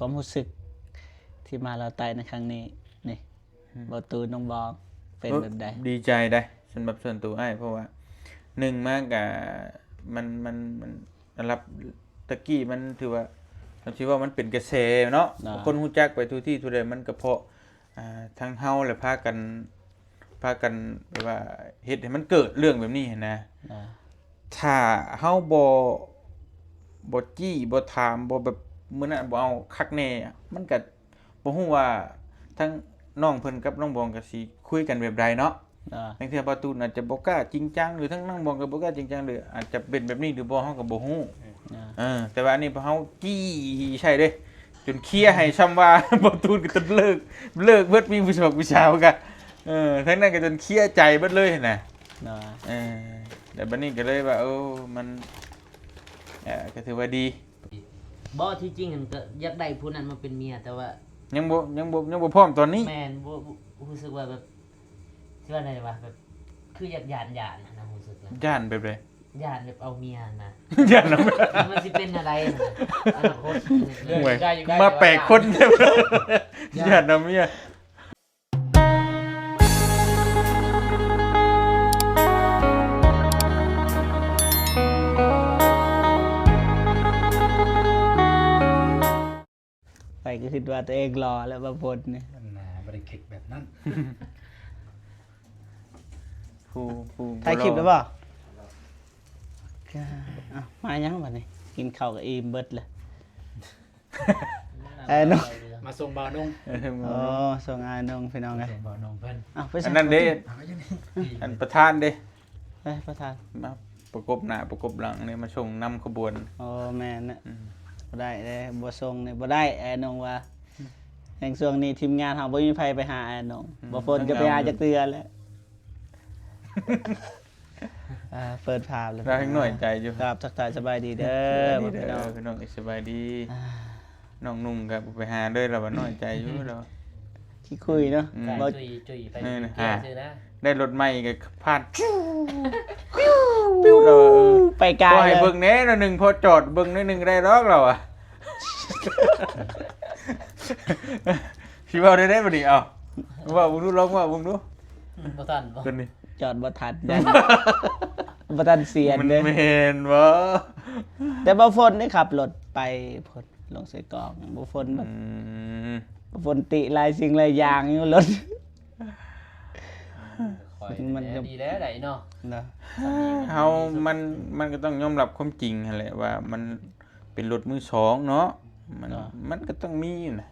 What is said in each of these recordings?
ຄວາມຮູ້ສຶກທີ່ມາລາວໃຕ້ໃນຄັ້ງນີ້ ນີ້ ອືມ ບໍ່ຕູນ ນ້ອງບອງ ເປັນແບບໃດ? ເອີ ດີໃຈໄດ໋ ສຳລັບສ່ວນຕົວອ້າຍ ເພາະວ່າ ໜຶ່ງມາກະ ມັນ ມັນ ມັນ ລະດັບຕະກີ້ມັນຖືວ່າ ຄັນຊິເວົ້າມັນເປັນກະແສເນາະ ອ່າ ຄົນຮູ້ຈັກໄປທຸກທີ່ທຸກແດນ ມັນກະເພາະ ອ່າ ທັງເຮົາ ແລະ ພາກັນ ພາກັນແບບວ່າເຮັດໃຫ້ມັນເກີດເລື່ອງແບບນີ້ຫັ້ນນະ ອ່າ ຖ້າເຮົາບໍ່ ບໍ່ຈີ້ ບໍ່ຖາມ ບໍ່ແບບ ມື້ນັ້ນບໍ່ເອົາຄັກແນ່ ມັນກະບໍ່ຮູ້ວ່າທັງນ້ອງເພິ່ນກັບນ້ອງບອງກະຊິຄຸຍກັນແບບໃດເນາະ ອ່າ ບາງເທື່ອບ່າວຕູນອາດຈະບໍ່ກ້າຈິງຈັງ ຫຼືທັງນ້ອງບອງກະບໍ່ກ້າຈິງຈັງ ຫຼືອາດຈະເປັນແບບນີ້ຫຼືບໍ່ ເຮົາກະບໍ່ຮູ້ ອ່າ ເອີ ແຕ່ວ່າອັນນີ້ພວກເຮົາຈີ້ໃສ່ເດ້ ຈົນເຄຍໃຫ້ຊ່ຳວ່າບ່າວຕູນກະຈົນເລີກ ເລີກເບິດ ມີຜູ້ສາວ ຜູ້ສາວກະ ເອີ ທາງນັ້ນກະຈົນເຄຍໃຈເບິດເລີຍຫັ້ນນະ ໂດຍ ເອີ ແລ້ວບາດນີ້ກະເລີຍວ່າ ເອີ ມັນ ເອີ ກະຖືວ່າດີ ບໍ່ ທີ່ຈິງຫັ້ນກະຢາກໄດ້ຜູ້ນັ້ນມາເປັນເມຍ ແຕ່ວ່າ ຍັງບໍ່ ຍັງບໍ່ ຍັງບໍ່ພ້ອມຕອນນີ້ ແມ່ນ ບໍ່ ຮູ້ສຶກວ່າແບບ ຊິວ່າແນວໃດວະ ແບບ ຄືຢາກຢ້ານໆຫັ້ນນະ ຮູ້ສຶກນະ ຢ້ານແບບໃດ? ຢ້ານແບບເອົາເມຍຫັ້ນນະ ຢ້ານນຳ ມັນຊິເປັນແນວໃດຫັ້ນນະ ອະນາຄົດ ໂອ້ຍ ມາແປກຄົນ ຢ້ານນຳເມຍ ໃຜກະຄິດວ່າຕົວເອງຫຼໍ່ແລ້ວ ບ່າວພົນນີ້ ອັນນ່າ ບໍ່ໄດ້ຄິດແບບນັ້ນ ຜູ້ ຜູ້ ຖ່າຍຄລິບແລ້ວບໍ່? ກະ ເອົ້າ ມາຫຍັງບາດນີ້ ກິນເຂົ້າກະອີ່ມເບິດແລ້ວ ອ້າຍນົງ ມາສົ່ງບ່າວນົງ ເອີ ສົ່ງບ່າວນົງ ໂອ້ ສົ່ງອ້າຍນົງ ພີ່ນ້ອງເອີຍ ສົ່ງບ່າວນົງເພິ່ນ ເອົ້າ ໄປໃສ ອັນນັ້ນເດ້ ອັນປະທານເດ້ ເອີ ປະທານ ມາປະກົບໜ້າປະກົບຫຼັງນີ້ ມາສົ່ງນຳຂະບວນ ໂອ້ ແມ່ນນະ ອືມ ບໍ່ໄດ້ເດ້ ບໍ່ສົ່ງນີ້ບໍ່ໄດ້ ອ້າຍນົງວ່າ ແຮ່ງຊ່ວງນີ້ທີມງານເຮົາບໍ່ມີໃຜໄປຫາອ້າຍນົງ ອືມ ບ່າວພົນກະໄປຫາຈັກເທື່ອແລ້ວ ອ່າ ເປີດພາບແລ້ວ ລາວແຮ່ງນ້ອຍໃຈຢູ່ ກາບທັກທາຍສະບາຍດີເດີ ພີ່ນ້ອງ ພີ່ນ້ອງ ສະບາຍດີ ອ່າ ນ້ອງນຸ່ງກະໄປຫາເລີຍ ລາວວ່ານ້ອຍໃຈຢູ່ ລາວ ຂີ້ຄຸຍເນາະ ອືມ ບໍ່ ຈຸຍໆ ໄປ ເອີ ແກ້ຊື່ນະ ໄດ້ລົດໃໝ່ກະຜ່ານ ປິວ ລາວວ່າ ເອີ ໄປກາຍ ຂໍໃຫ້ເບິ່ງແດ່ໜ້ອຍໜຶ່ງ ພໍຈອດເບິ່ງໜ້ອຍໜຶ່ງກະໄດ້ດອກ ລາວວ່າ ຊິເວົ້າໄດ້ໃດບາດນີ້ ເອົ້າ ເວົ້າເບິ່ງດູ ລອງເວົ້າເບິ່ງດູ ບໍ່ທັນບໍ່ ເພິ່ນນີ້ ຈອດບໍ່ທັນ ບໍ່ທັນສຽນເດ້ ມັນແມ່ນບໍ່? ແຕ່ບ່າວພົນໄດ້ຂັບລົດໄປພຸ້ນ ລົງໃສ່ກອງ ບ່າວພົນແບບ ອືມ ບ່າວພົນຕິຫຼາຍສິ່ງຫຼາຍຢ່າງຢູ່ລົດ ມັນກະດີແລ້ວໃດເນາະ ເນາະ ເຮົາ ມັນ ມັນກະຕ້ອງຍອມຮັບຄວາມຈິງຫັ້ນແຫຼະ ວ່າມັນເປັນລົດມືສອງເນາະ ມັນ ເນາະ ມັນກະຕ້ອງມີນະ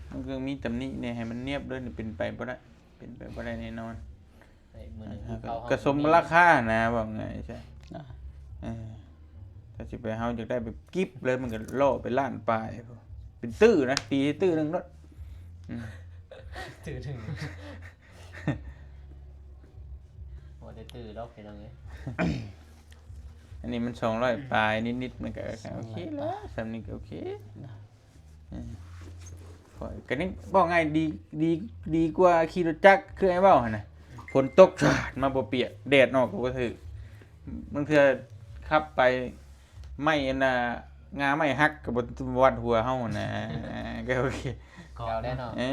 ມັນກະຕ້ອງມີຕຳໜິແດ່ ໃຫ້ມັນນຽບເລີຍ ເປັນໄປບໍ່ໄດ້ ເປັນໄປບໍ່ໄດ້ແນ່ນອນ ເອີ ກະສົມລາຄານະ ເວົ້າງ່າຍຊະ ອ່າ ເອີ ຖ້າຊິໄປ ເຮົາຢາກໄດ້ແບບກິບເລີຍ ມັນກະລໍ້ໄປລ້ານປາຍ ເປັນຕື້ນະ ຕີຕື້ໜຶ່ງໂລດ ອືມ ຕື້ໜຶ່ງ ບໍ່ໄດ້ຕື້ດອກພີ່ນ້ອງເອີຍ ອັນນີ້ມັນສອງຮ້ອຍປາຍນິດໆ ມັນກະໂອເຄແລ້ວ ສອງຮ້ອຍປາຍ ສ່ຳນີ້ກະໂອເຄ ເອີ ຂ້ອຍກະຍັງເວົ້າງ່າຍ ດີ ດີ ດີກວ່າຂີ່ລົດຈັກ ຄືອ້າຍເວົ້າຫັ້ນນະ ຝົນຕົກສາດມາບໍ່ປຽກ ແດດອອກກະບໍ່ຖືກ ບາງເທື່ອຂັບໄປ ໄມ້ອັນນ່າ ງ່າໄມ້ຫັກກະບໍ່ວັດຫົວເຮົາຫັ້ນນະ ກະໂອເຄ ເກາະແລ້ວເນາະ ເອີ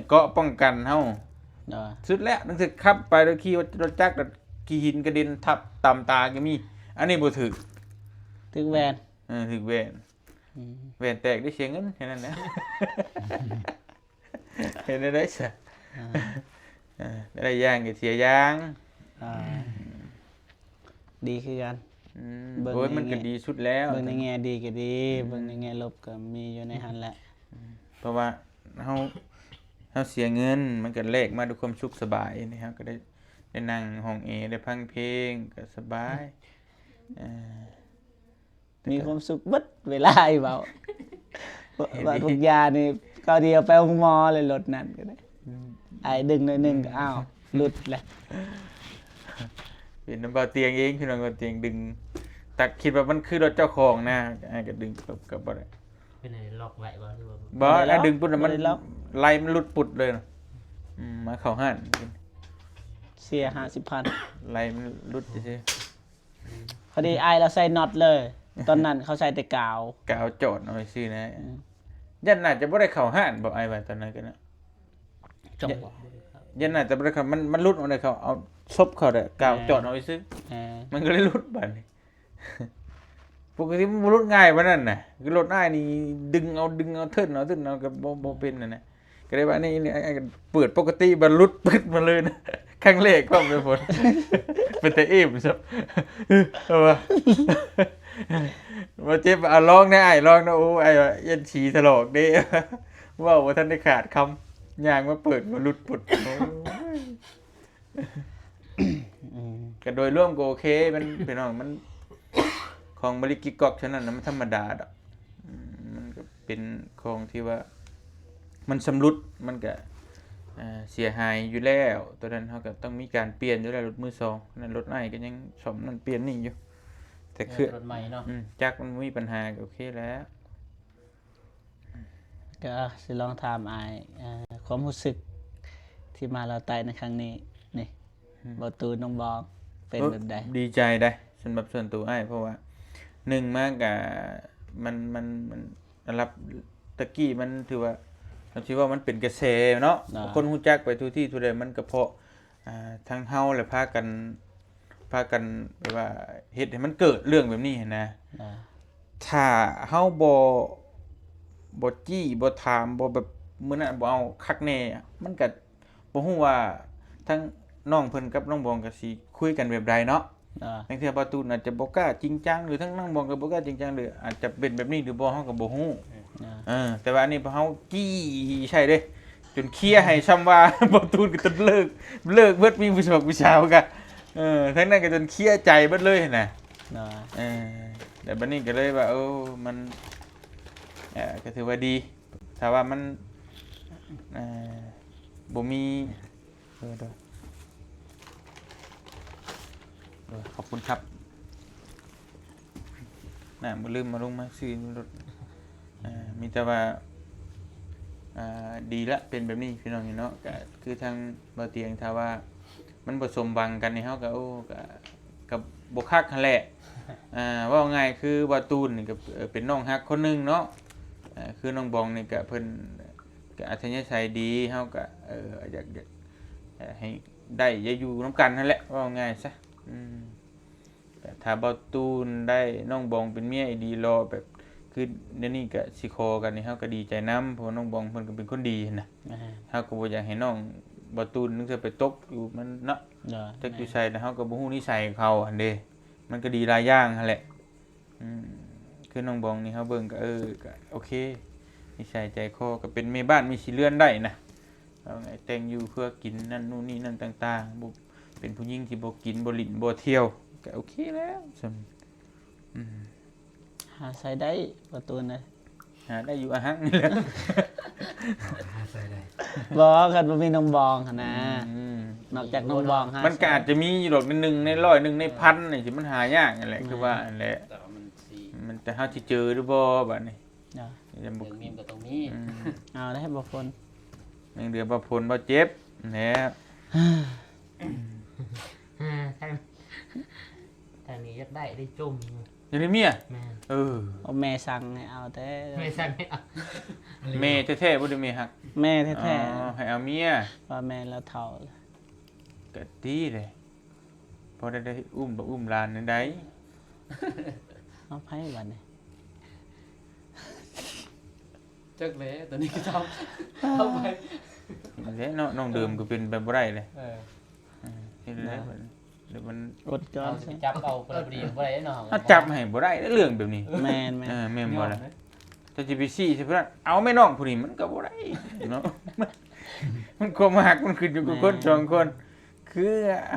ເກາະປ້ອງກັນເຮົາ ສຸດແລ້ວ ບາງເທື່ອຂັບໄປແລ້ວຂີ່ລົດຈັກ ຂີ້ຫີນກະເດັນທັບຕຳຕາກະມີ ອັນນີ້ບໍ່ຖືກ ຖືກແວ່ນ ເອີ ຖືກແວ່ນ ອືມ ແວ່ນແຕກໄດ້ເສຍເງິນແຄ່ນັ້ນແຫຼະ ເຮັດແນວໃດຊະ ອ່າ ເອີ ໄດ້ຢ່າງກະເສຍຢ່າງ ອ່າ ອືມ ດີຄືກັນ ອືມ ເບິ່ງ ໂອ້ຍ ໃນ ມັນກະດີສຸດແລ້ວ ເບິ່ງໃນແງ່ດີກະດີ ອືມ ເບິ່ງໃນແງ່ລົບກະມີຢູ່ໃນຫັ້ນແຫຼະ ອືມ ເພາະວ່າເຮົາ ເຮົາເສຍເງິນ ມັນກະແລກມາດ້ວຍຄວາມສຸກສະບາຍນີ້ ເຮົາກະໄດ້ ໄດ້ນັ່ງຫ້ອງແອ ໄດ້ຟັງເພງ ກະສະບາຍ ເອີ ມີຄວາມສຸກເບິດເວລາ ອ້າຍເວົ້າ ເວົ້າທຸກຢ່າງນີ້ ຄາວດຽວໄປໂຮງໝໍເລີຍ ລົດນັ້ນກະໄດ້ ອືມ ອ້າຍດຶງໜ້ອຍໜຶ່ງກະ ອ້າວ ຫຼຸດແລ້ວ ເປັນນຳບ່າວຕຽງເອງ ພີ່ນ້ອງ ບ່າວຕຽງດຶງ ຕັກຄິດວ່າມັນຄືລົດເຈົ້າຂອງນະ ອ້າຍກະດຶງກະບໍ່ໄດ້ ເປັນໄດ ລັອກໄວ້ບໍ່ ຫຼືວ່າ ບໍ່ ອ້າຍດຶງປຸດ ມັນ ໄລ່ມັນຫຼຸດປຸດເລີຍ ອືມ ມາເຂົ້າຮ້ານ ເສຍຫ້າສິບພັນ ໄລ່ມັນຫຼຸດຊື່ໆ ພໍດີອ້າຍລາວໃສ່ນັອດເລີຍ ຕອນນັ້ນເຂົາໃສ່ແຕ່ກາວ ກາວຈອດເອົາຊື່ນະ ອືມ ຢ້ານໜ້າຈະບໍ່ໄດ້ເຂົ້າຮ້ານບໍ່ ອ້າຍວ່າຕອນນັ້ນກໍນະ. ຈົບບໍ່? ຢ້ານໜ້າຈະບໍ່ໄດ້ເຂົ້າ ມັນ ມັນຫຼຸດອອກໄດ້ ເຂົາເອົາສົບເຂົ້າໄດ້ ກາວຈອດເອົາຊື່ ເອີ ມັນກໍເລີຍຫຼຸດບາດນີ້. ປົກກະຕິມັນບໍ່ຫຼຸດງ່າຍປານນັ້ນນະ ຄືລົດອ້າຍນີ້ດຶງເອົາ ດຶງເອົາ ເທີນເອົາ ເທີນເອົາ ກໍບໍ່ ບໍ່ເປັນຫັ້ນນະ. ກໍເລີຍວ່ານີ້ ນີ້ ເປີດປົກກະຕິ ບາດຫຼຸດປຶດມາເລີຍນະ ຄັ້ງແລກພ້ອມເລີຍ ເປັນຕາເອບຊ້ຳ ເອີ ວ່າ ບໍ່ເຈັບ ເອົາລອງແດ່ອ້າຍ ລອງແດ່. ໂອ້ ອ້າຍວ່າຢ້ານສີຖະຫຼອກເດ້ ເວົ້າບໍ່ທັນໄດ້ຂາດຄຳ ຍ່າງມາເປີດ ມາຫຼຸດປຸດ ໂອ້ຍ. ອືມ ກໍໂດຍລວມກໍໂອເຄ ມັນ ພີ່ນ້ອງ ມັນຂອງບໍລິກິກກອກ ສະນັ້ນນະ ມັນທຳມະດາດອກ. ອືມ ມັນກໍເປັນຂອງທີ່ວ່າມັນຊຳລຸດ ມັນກໍ ເອີ ເສຍຫາຍຢູ່ແລ້ວ ຕົວນັ້ນເຮົາກໍຕ້ອງມີການປ່ຽນຢູ່ແລ້ວ ລົດມືສອງນັ້ນ. ລົດອ້າຍກໍຍັງສ້ອມນັ້ນປ່ຽນນີ້ຢູ່ ແຕ່ເຄື່ອງ ເອີ ລົດໃໝ່ເນາະ ອືມ ຈັກມັນບໍ່ມີບັນຫາ ກໍໂອເຄແລ້ວ. ກໍຊິລອງຖາມອ້າຍ ເອີ ຄວາມຮູ້ສຶກທີ່ມາລາວໃຕ້ໃນຄັ້ງນີ້ນີ້ ອືມ ບໍ່ຕູນ ນ້ອງບອງ ເປັນແບບໃດ? ເອີ ດີໃຈໄດ໋ ສຳລັບສ່ວນຕົວອ້າຍ ເພາະວ່າໜຶ່ງມາກະ ມັນ ມັນ ມັນ ລະດັບຕະກີ້ມັນຖືວ່າ ເຮົາຊິເວົ້າມັນເປັນກະແສເນາະ ອ່າ ຄົນຮູ້ຈັກໄປທຸກທີ່ທຸກແດນ ມັນກະເພາະ ອ່າ ທັງເຮົາແຫຼະພາກັນ ພາກັນແບບວ່າເຮັດໃຫ້ມັນເກີດເລື່ອງແບບນີ້ຫັ້ນນະ. ອ່າ ຖ້າເຮົາບໍ່ ບໍ່ຈີ້ ບໍ່ຖາມ ບໍ່ແບບ ມື້ນັ້ນບໍ່ເອົາຄັກແນ່ ມັນກະບໍ່ຮູ້ວ່າທັງນ້ອງເພິ່ນກັບນ້ອງບອງກະຊິຄຸຍກັນແບບໃດເນາະ. ອ່າ ບາງເທື່ອບ່າວຕູນອາດຈະບໍ່ກ້າຈິງຈັງ ຫຼືທັງນ້ອງບອງກໍບໍ່ກ້າຈິງຈັງ ຫຼືອາດຈະເປັນແບບນີ້ຫຼືບໍ່ ເຮົາກໍບໍ່ຮູ້. ອ່າ ເອີ ແຕ່ວ່າອັນນີ້ພວກເຮົາຈີ້ໃສ່ເດ້ ຈົນເຄຍໃຫ້ຊ່ຳວ່າບ່າວຕູນກໍຈົນເລີກ ເລີກເບິດ ມີຜູ້ສາວ ຜູ້ສາວກະ ເອີ ທາງນັ້ນກໍຈົນເຄຍໃຈເບິດເລີຍຫັ້ນນະ. ໂດຍ ເອີ ແລ້ວບັດນີ້ກໍເລີຍວ່າ ເອີ ມັນ ເອີ ກໍຖືວ່າດີ ຖ້າວ່າມັນ ເອີ ບໍ່ມີ ເອີ ໂດຍ ໂດຍ ຂອບຄຸນຄັບ. ນະ ບໍ່ລືມມາລົງມາຊື້ລົດ ເອີ ມີແຕ່ວ່າ ອ່າ ດີລະ ເປັນແບບນີ້ພີ່ນ້ອງເນາະ. ກະຄືທາງບ່າວຕຽງ ຖ້າວ່າມັນບໍ່ສົມຫວັງກັນນີ້ ເຮົາກະ ໂອ້ ກະ ກະບໍ່ຄັກຫັ້ນແຫຼະ. ອ່າ ເວົ້າງ່າຍຄືບ່າວຕູນນີ້ກະ ເອີ ເປັນນ້ອງຮັກຄົນໜຶ່ງເນາະ ເອີ ຄືນ້ອງບອງນີ້ກະເພິ່ນ ກະອັດທະຍາໄສດີ ເຮົາກະ ເອີ ຢາກ ຢາກໃຫ້ໄດ້ ຢາກຢູ່ນຳກັນຫັ້ນແຫຼະ ເວົ້າງ່າຍຊະ. ອືມ ແຕ່ຖ້າບ່າວຕູນໄດ້ນ້ອງບອງເປັນເມຍອີ່ຫຼີ ຫຼໍ່ແບບ ຄືດຽວນີ້ກະຊິຂໍກັນນີ້ ເຮົາກະດີໃຈນຳ ເພາະວ່ານ້ອງບອງເພິ່ນກະເປັນຄົນດີຫັ້ນນະ. ອ່າ ເຮົາກະບໍ່ຢາກໃຫ້ນ້ອງບ່າວຕູນນັ້ນຈະໄປຕົກຢູ່ ມັນເນາະ ໂດຍ ຈັກຢູ່ໃສ ແຕ່ເຮົາກະບໍ່ຮູ້ນິໄສເຂົາຫັ້ນເດ້ ມັນກະດີຫຼາຍຢ່າງຫັ້ນແຫຼະ. ອືມ ຄືນ້ອງບອງນີ້ເຮົາເບິ່ງກະ ເອີ ກະໂອເຄ ນິໄສໃຈຄໍ ກະເປັນແມ່ບ້ານມີສີເຮືອນໄດ້ນະ ເອົາໄງ ແຕ່ງຢູ່ເພື່ອກິນນັ້ນນູ້ນນີ້ນັ້ນຕ່າງໆ ບໍ່ ເປັນຜູ້ຍິງທີ່ບໍ່ກິນ ບໍ່ຫຼິ້ນ ບໍ່ທ່ຽວ ກະໂອເຄແລ້ວ ສ່ຳ ອືມ ຫາໃສ່ໄດ້ ປະຕູນເອີຍ ຫາໄດ້ຢູ່ອະຫັງນີ້ແຫຼະ ຫາໃສ່ໄດ້ ບໍ່ ຄັນບໍ່ມີນ້ອງບອງຫັ້ນນະ ອືມ ນອກຈາກນ້ອງບອງຫາ ມັນກະອາດຈະມີຢູ່ດອກ ໜຶ່ງໃນຮ້ອຍ ໜຶ່ງໃນພັນນີ້ ທີ່ມັນຫາຍາກຫັ້ນແຫຼະ ຄືວ່າຫັ້ນແຫຼະ ແຕ່ວ່າມັນຊິ ມັນ ແຕ່ເຮົາຊິເຈີຫຼືບໍ່ບາດນີ້ ເອີ ຍັງບໍ່ ເລື່ອງມີມັນກໍຕ້ອງມີ ອືມ ເອົາໄດ້ບໍ່ພົນ ຍັງເຫຼືອບໍ່ພົນບໍ່ເຈັບແຫຼະ ທາງ ທາງນີ້ຢາກໄດ້ໄດ້ຈົ່ມຢູ່ ຢາກໄດ້ເມຍ ແມ່ນ ເອີ ໂອ້ ແມ່ສັ່ງໃຫ້ເອົາແທ້ ແມ່ສັ່ງໃຫ້ເອົາ ແມ່ແທ້ໆບໍ່ໄດ້ແມ່ຮັກ ແມ່ແທ້ໆ ອໍ ໃຫ້ເອົາເມຍ ວ່າແມ່ລາວເຖົ້າ ກະດີເດ້ ພໍໄດ້ ໄດ້ອຸ້ມລູກອຸ້ມຫຼານແນວໃດ ເອົາໃຜບາດນີ້ ຈັກແຫຼະ ຕອນນີ້ກໍເອົາ ເອົາໄປ ແຫຼະເນາະ ນ້ອງເດີມກໍເປັນໄປບໍ່ໄດ້ເລີຍ ເອີ ເອີ ເຮັດແລ້ວ ແລ້ວມັນ ອົດກ່ອນ ເຮົາຊິໄປຈັບເອົາຄົນລະຜູ້ດີບໍ່ໄດ້ເນາະ ເຮົາຈັບໃຫ້ບໍ່ໄດ້ເລື່ອງແບບນີ້ ແມ່ນໆ ເອີ ແມ່ນບໍ່ລະ ເຈົ້າຊິໄປຊີ້ໃສ່ຜູ້ນັ້ນ ເອົາແມ່ນ້ອງຜູ້ນີ້ ມັນກໍບໍ່ໄດ້ເນາະ ມັນ ຄວາມຮັກມັນຂຶ້ນຢູ່ກັບຄົນສອງຄົນ ຄື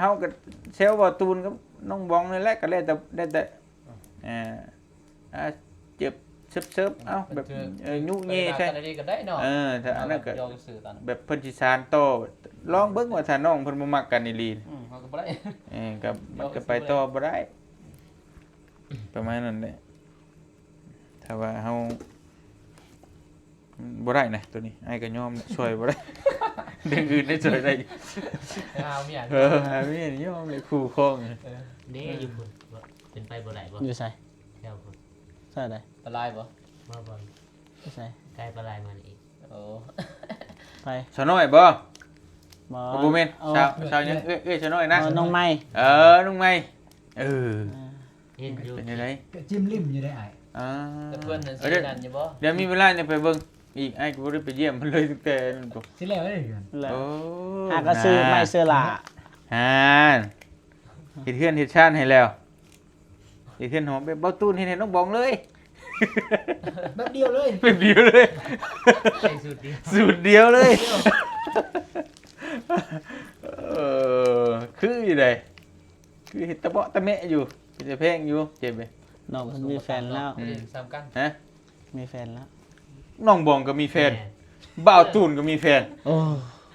ເຮົາກໍແຊວບ່າວຕູນກັບນ້ອງບອງນີ້ແຫຼະ ກໍແລ້ວແຕ່ ແລ້ວແຕ່ ອ່າ ອ່າ ເຈີບເສີບໆ ເອົາແບບ ເອີ ຍຸແຍ່ໃສ່ ເອີ ຖ້າອັນນັ້ນກໍແບບເພິ່ນຊິສານຕໍ່ ລອງເບິ່ງວ່າຖ້ານ້ອງເພິ່ນບໍ່ມັກກັນອີ່ຫຼີ ອືມ ເຮົາກໍບໍ່ໄດ້ ເອີ ກໍມັນກໍໄປຕໍ່ບໍ່ໄດ້ ປະມານນັ້ນແຫຼະ ຖ້າວ່າເຮົາ ບໍ່ໄດ້ນະ ໂຕນີ້ອ້າຍກໍຍອມແຫຼະ ຊ່ວຍບໍ່ໄດ້ ເລື່ອງອື່ນໄດ້ຊ່ວຍໄດ້ຢູ່ ຫາເມຍ ເອີ ຫາເມຍນີ້ຍອມເລີຍ ຄູ່ຄອງ ເອີ ເດ້ ຢູ່ພຸ້ນ ເປັນໄປບໍ່ໄດ້ບໍ່? ຢູ່ໃສ? ແຖວພຸ້ນ ໃສໃດ? ອັນຕະລາຍບໍ່? ມາບໍ່? ຢູ່ໃສ? ໄກ່ປາໄລມານີ້ອີກ. ໂອ້ ໃຜ? ສາວນ້ອຍບໍ່? ບໍ່ ບໍ່ແມ່ນ ເອີ ສາວ ສາວຫຍັງ? ເອື້ອຍ ເອື້ອຍສາວນ້ອຍນະ ເອີ ນ້ອງໃໝ່ ເອີ ນ້ອງໃໝ່ ເອີ ເອີ ເຫັນຢູ່ ເປັນຈັ່ງໃດ? ກໍຈິ້ມລິ້ມຢູ່ໄດ໋ອ້າຍ. ອ່າ ແຕ່ເພິ່ນນັ້ນ ເອີ ຊິນັ້ນຢູ່ບໍ່? ດຽວມີເວລາຍັງໄປເບິ່ງອີກ ອ້າຍກໍບໍ່ໄດ້ໄປຢ້ຽມເພິ່ນເລີຍຕັ້ງແຕ່ນັ້ນພຸ້ນ. ຊິແລ້ວເດ້ ແລ້ວ ໂອ້ ຫາກໍຊື້ໃໝ່ເສື້ອຫຼ້າ ຫາ ເຮັດເຮືອນເຮັດຊານໃຫ້ແລ້ວ. ເຮັດເຮືອນຫອມແບບເບົາຕູນເຮັດໃຫ້ນ້ອງບອງເລີຍ ແບບດຽວເລີຍ ແບບດຽວເລີຍ ໃສ່ສູດດຽວ ສູດດຽວເລີຍ. ເອີ ຄືຢູ່ໃດ ຄືເຮັດຕະເບາະຕະແມະຢູ່ ເປັນຕາແພງຢູ່ ເຈັບເດ້. ນ້ອງເພິ່ນມີແຟນແລ້ວ ອືມ ສຳຄັນ ຮະ? ມີແຟນແລ້ວ ນ້ອງບອງກໍມີແຟນ ແມ່ນ ບ່າວຕູນກໍມີແຟນ. ໂອ້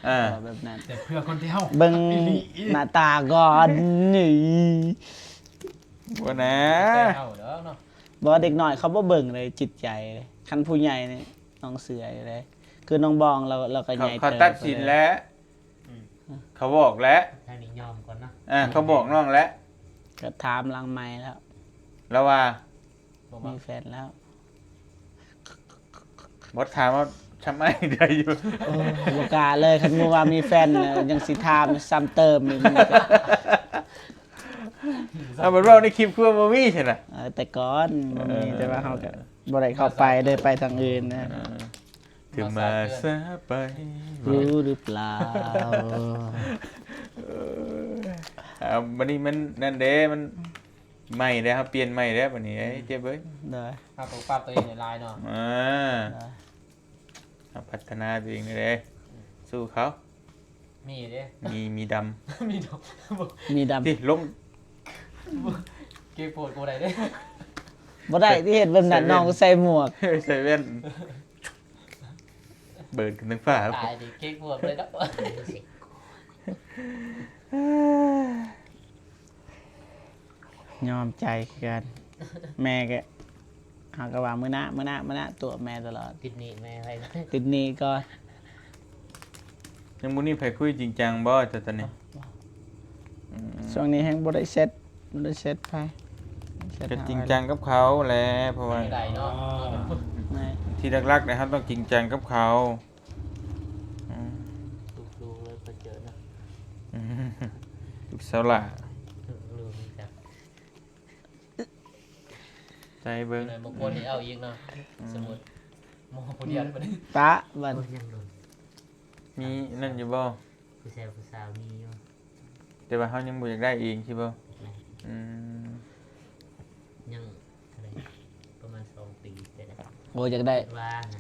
ອ່າ ເວົ້າແບບນັ້ນ ແຕ່ເພື່ອຄົນທີ່ເຮົາ ເບິ່ງ ອີ່ຫຼີ ໜ້າຕາກ່ອນນີ້ ບໍ່ນະ ແຕ່ເຮົາດອກເນາະ. ບໍ່ ເດັກນ້ອຍເຂົາບໍ່ເບິ່ງເລີຍຈິດໃຈເລີຍ ຄັນຜູ້ໃຫຍ່ນີ້ນ້ອງເຊື່ອຢູ່ເດ້ ຄືນ້ອງບອງລາວ ລາວກໍໃຫຍ່ ເຂົາ ເຂົາຕັດສິນແລ້ວ ອືມ ເຂົາບອກແລ້ວ ທາງນີ້ຍອມກ່ອນເນາະ ອ່າ ເຂົາບອກນ້ອງແລ້ວ ກໍຖາມຫຼັງໄມແລ້ວ ລາວວ່າ ບໍ່ມັກ ມີແຟນແລ້ວ. ບໍ່ ຖາມວ່າຊຳອ້າຍໄດ້ຢູ່ ໂອ້ ບໍ່ກ້າເລີຍ ຄັນໝູ່ວ່າມີແຟນແລ້ວຍັງຊິຖາມຊ້ຳເຕີມອີກ. ເອົາ ເພິ່ນເວົ້າໃນຄລິບຄືວ່າບໍ່ມີຊັ້ນນະ ເອີ ແຕ່ກ່ອນບໍ່ມີ ເອີ ແຕ່ວ່າເຮົາກໍບໍ່ໄດ້ເຂົ້າໄປເລີຍ ໄປທາງອື່ນນະ ເອີ ຖືມາສາໄປ ຮູ້ຫຼືເປົ່າ? ເອີ ອ່າ ບັດນີ້ມັນນັ້ນເດ້ ມັນໃໝ່ແລ້ວ ເຮົາປ່ຽນໃໝ່ແລ້ວບັດນີ້ ເອີ ເຈັບເອີຍ ໂດຍ ເຮົາຕ້ອງປັບຕົວເອງຫຼາຍໆເນາະ ອ່າ ໂດຍ ເຮົາພັດທະນາຕົວເອງເດ້ ອືມ ສູ້ເຂົາ ມີເດ້ ມີ ມີດຳ ມີດຳ ມີດຳ ຕິລົງ ເກັບໂພດບໍ່ໄດ້ເດ້ ບໍ່ໄດ້ ທີ່ເຮັດແບບນັ້ນ ໃສ່ແວ່ນ ນ້ອງໃສ່ໝວກ ໃສ່ແວ່ນ ເບີນຂຶ້ນເທິງຟ້າ ຕາຍດິ ເກັບຫົວໄປແລ້ວ ຍອມໃຈຄືກັນ ແມ່ກໍ ເຮົາກໍວ່າມື້ໜ້າ ມື້ໜ້າ ມື້ໜ້າ ຕົວະແມ່ຕະຫຼອດ ຕິດໜີ້ແມ່ໄວ້ ຕິດໜີ້ກ່ອນ. ຍັງບໍ່ມີໃຜຄຸຍຈິງຈັງບໍ່ ເຈົ້າຕອນນີ້? ອືມ ຊ່ວງນີ້ແຮງບໍ່ໄດ້ແຊັດ ບໍ່ໄດ້ແຊັດໃຜ ແຊັດ ກໍຈິງຈັງກັບເຂົາແຫຼະ ເພາະວ່າ ໄດ້ເນາະ ແມ່ນ ທີ່ຫຼັກໆນະ ເຮົາຕ້ອງຈິງຈັງກັບເຂົາ. ອືມ ລູກໆເລີຍໄປເຈີນະ ອືມ ລູກສາວຫຼ້າ ລູກໆນີ້ຈ້ະ ໃສ່ເບິ່ງ ແມ່ນ ບາງຄົນນີ້ເອົາອີກເນາະ ອືມ ສົມມຸດ ໝໍຜູ້ດຽວໄດ້ປະນີ້ ປະບັດ ໂອ້ຍ ຍັງໂດນ ມີນັ້ນຢູ່ບໍ່? ຜູ້ຊາຍຜູ້ສາວມີຢູ່ ແຕ່ວ່າເຮົາຍັງບໍ່ຢາກໄດ້ເອງຊິບໍ່? ແມ່ນ ອືມ ຍັງເທົ່າໃດ ປະມານສອງປີ ແຕ່ໄດ້ ໂອ້ ຢາກໄດ້ ວ່ານະ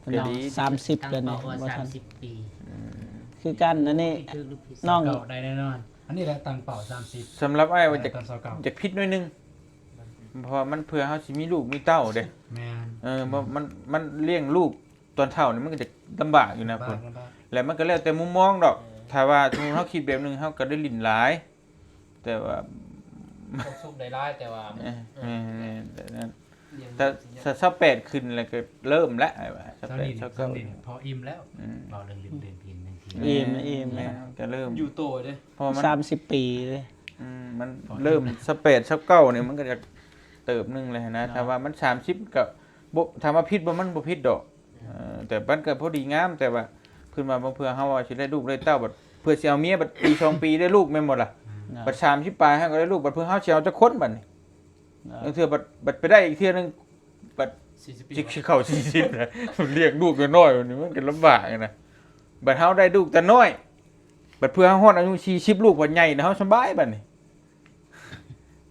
ເພິ່ນເອົາ ກໍດີ ສາມສິບ ແລ້ວນີ້ ຕັ້ງເປົ້າວ່າ ບໍ່ທັນ ສາມສິບປີ ອືມ ຄືກັນ ອັນນີ້ ຖືກຫຼືຜິດ ນ້ອງ ຊາວເກົ້າໄດ້ແນ່ນອນ ອັນນີ້ແຫຼະຕັ້ງເປົ້າສາມສິບ ສຳລັບອ້າຍວ່າຈະ ຢາກຜິດໜ້ອຍໜຶ່ງ ເພາະວ່າມັນເພື່ອເຮົາຊິມີລູກມີເຕົ້າເດ້ ແມ່ນ ເອີ ມັນ ມັນລ້ຽງລູກ ຕອນເຖົ້ານີ້ມັນກໍຈະລຳບາກຢູ່ນະ ລຳບາກ ພຸ້ນ ລຳບາກ ແລະມັນກໍແລ້ວແຕ່ມຸມມອງດອກ ເອີ ຖ້າວ່າສົມມຸດເຮົາຄິດແບບໜຶ່ງ ເຮົາກໍໄດ້ຫຼິ້ນຫຼາຍ ແຕ່ວ່າ ຄວາມສຸກໄດ້ຫຼາຍ ແຕ່ວ່າມັນ ເອີ ເອີ ແມ່ນໆ ແບບນັ້ນ ແຕ່ຊາວແປດຂຶ້ນແລ້ວກໍເລີ່ມແລ້ວ ຊາວແປດ ຊາວເກົ້າ ພໍອີ່ມແລ້ວ ອືມ ເວົ້າເລື່ອງຫຼິ້ນເກມ ອີ່ມ ອີ່ມ ແມ່ນ ກໍເລີ່ມຢູ່ໂຕເດ້ ເພາະວ່າມັນ ສາມສິບປີເດ້ ອືມ ມັນເລີ່ມຊາວແປດ ຊາວເກົ້ານີ້ ມັນກໍຈະເຕີບໜຶ່ງແລ້ວນະ ເນາະ ຖ້າວ່າມັນສາມສິບກໍບໍ່ ຖາມວ່າຜິດບໍ່? ມັນບໍ່ຜິດດອກ ເອີ ແຕ່ມັນກໍພໍດີງາມ ແຕ່ວ່າເພິ່ນວ່າບາງເທື່ອເຮົາວ່າຊິໄດ້ລູກໄດ້ເຕົ້າ ບັດເພື່ອຊິເອົາເມຍ ບັດປີສອງປີໄດ້ລູກແມ່ນບໍ່ລະ? ເນາະ ບັດສາມສິບປາຍເຮົາກໍໄດ້ລູກ ບັດເພື່ອເຮົາຊິເອົາຈັກຄົນບັດນີ້? ເນາະ ລາງເທື່ອບັດ ບັດໄປໄດ້ອີກເທື່ອໜຶ່ງ ບັດ ສີ່ສິບປີ ຊິເຂົ້າສີ່ສິບແລ້ວ ລ້ຽງລູກນ້ອຍໆ ບັດນີ້ມັນກໍລຳບາກນະ ບັດເຮົາໄດ້ລູກແຕ່ນ້ອຍ ບັດເພື່ອເຮົາຮອດອາຍຸສີ່ສິບ ລູກບັດໃຫຍ່ນະ ເຮົາສະບາຍບັດນີ້.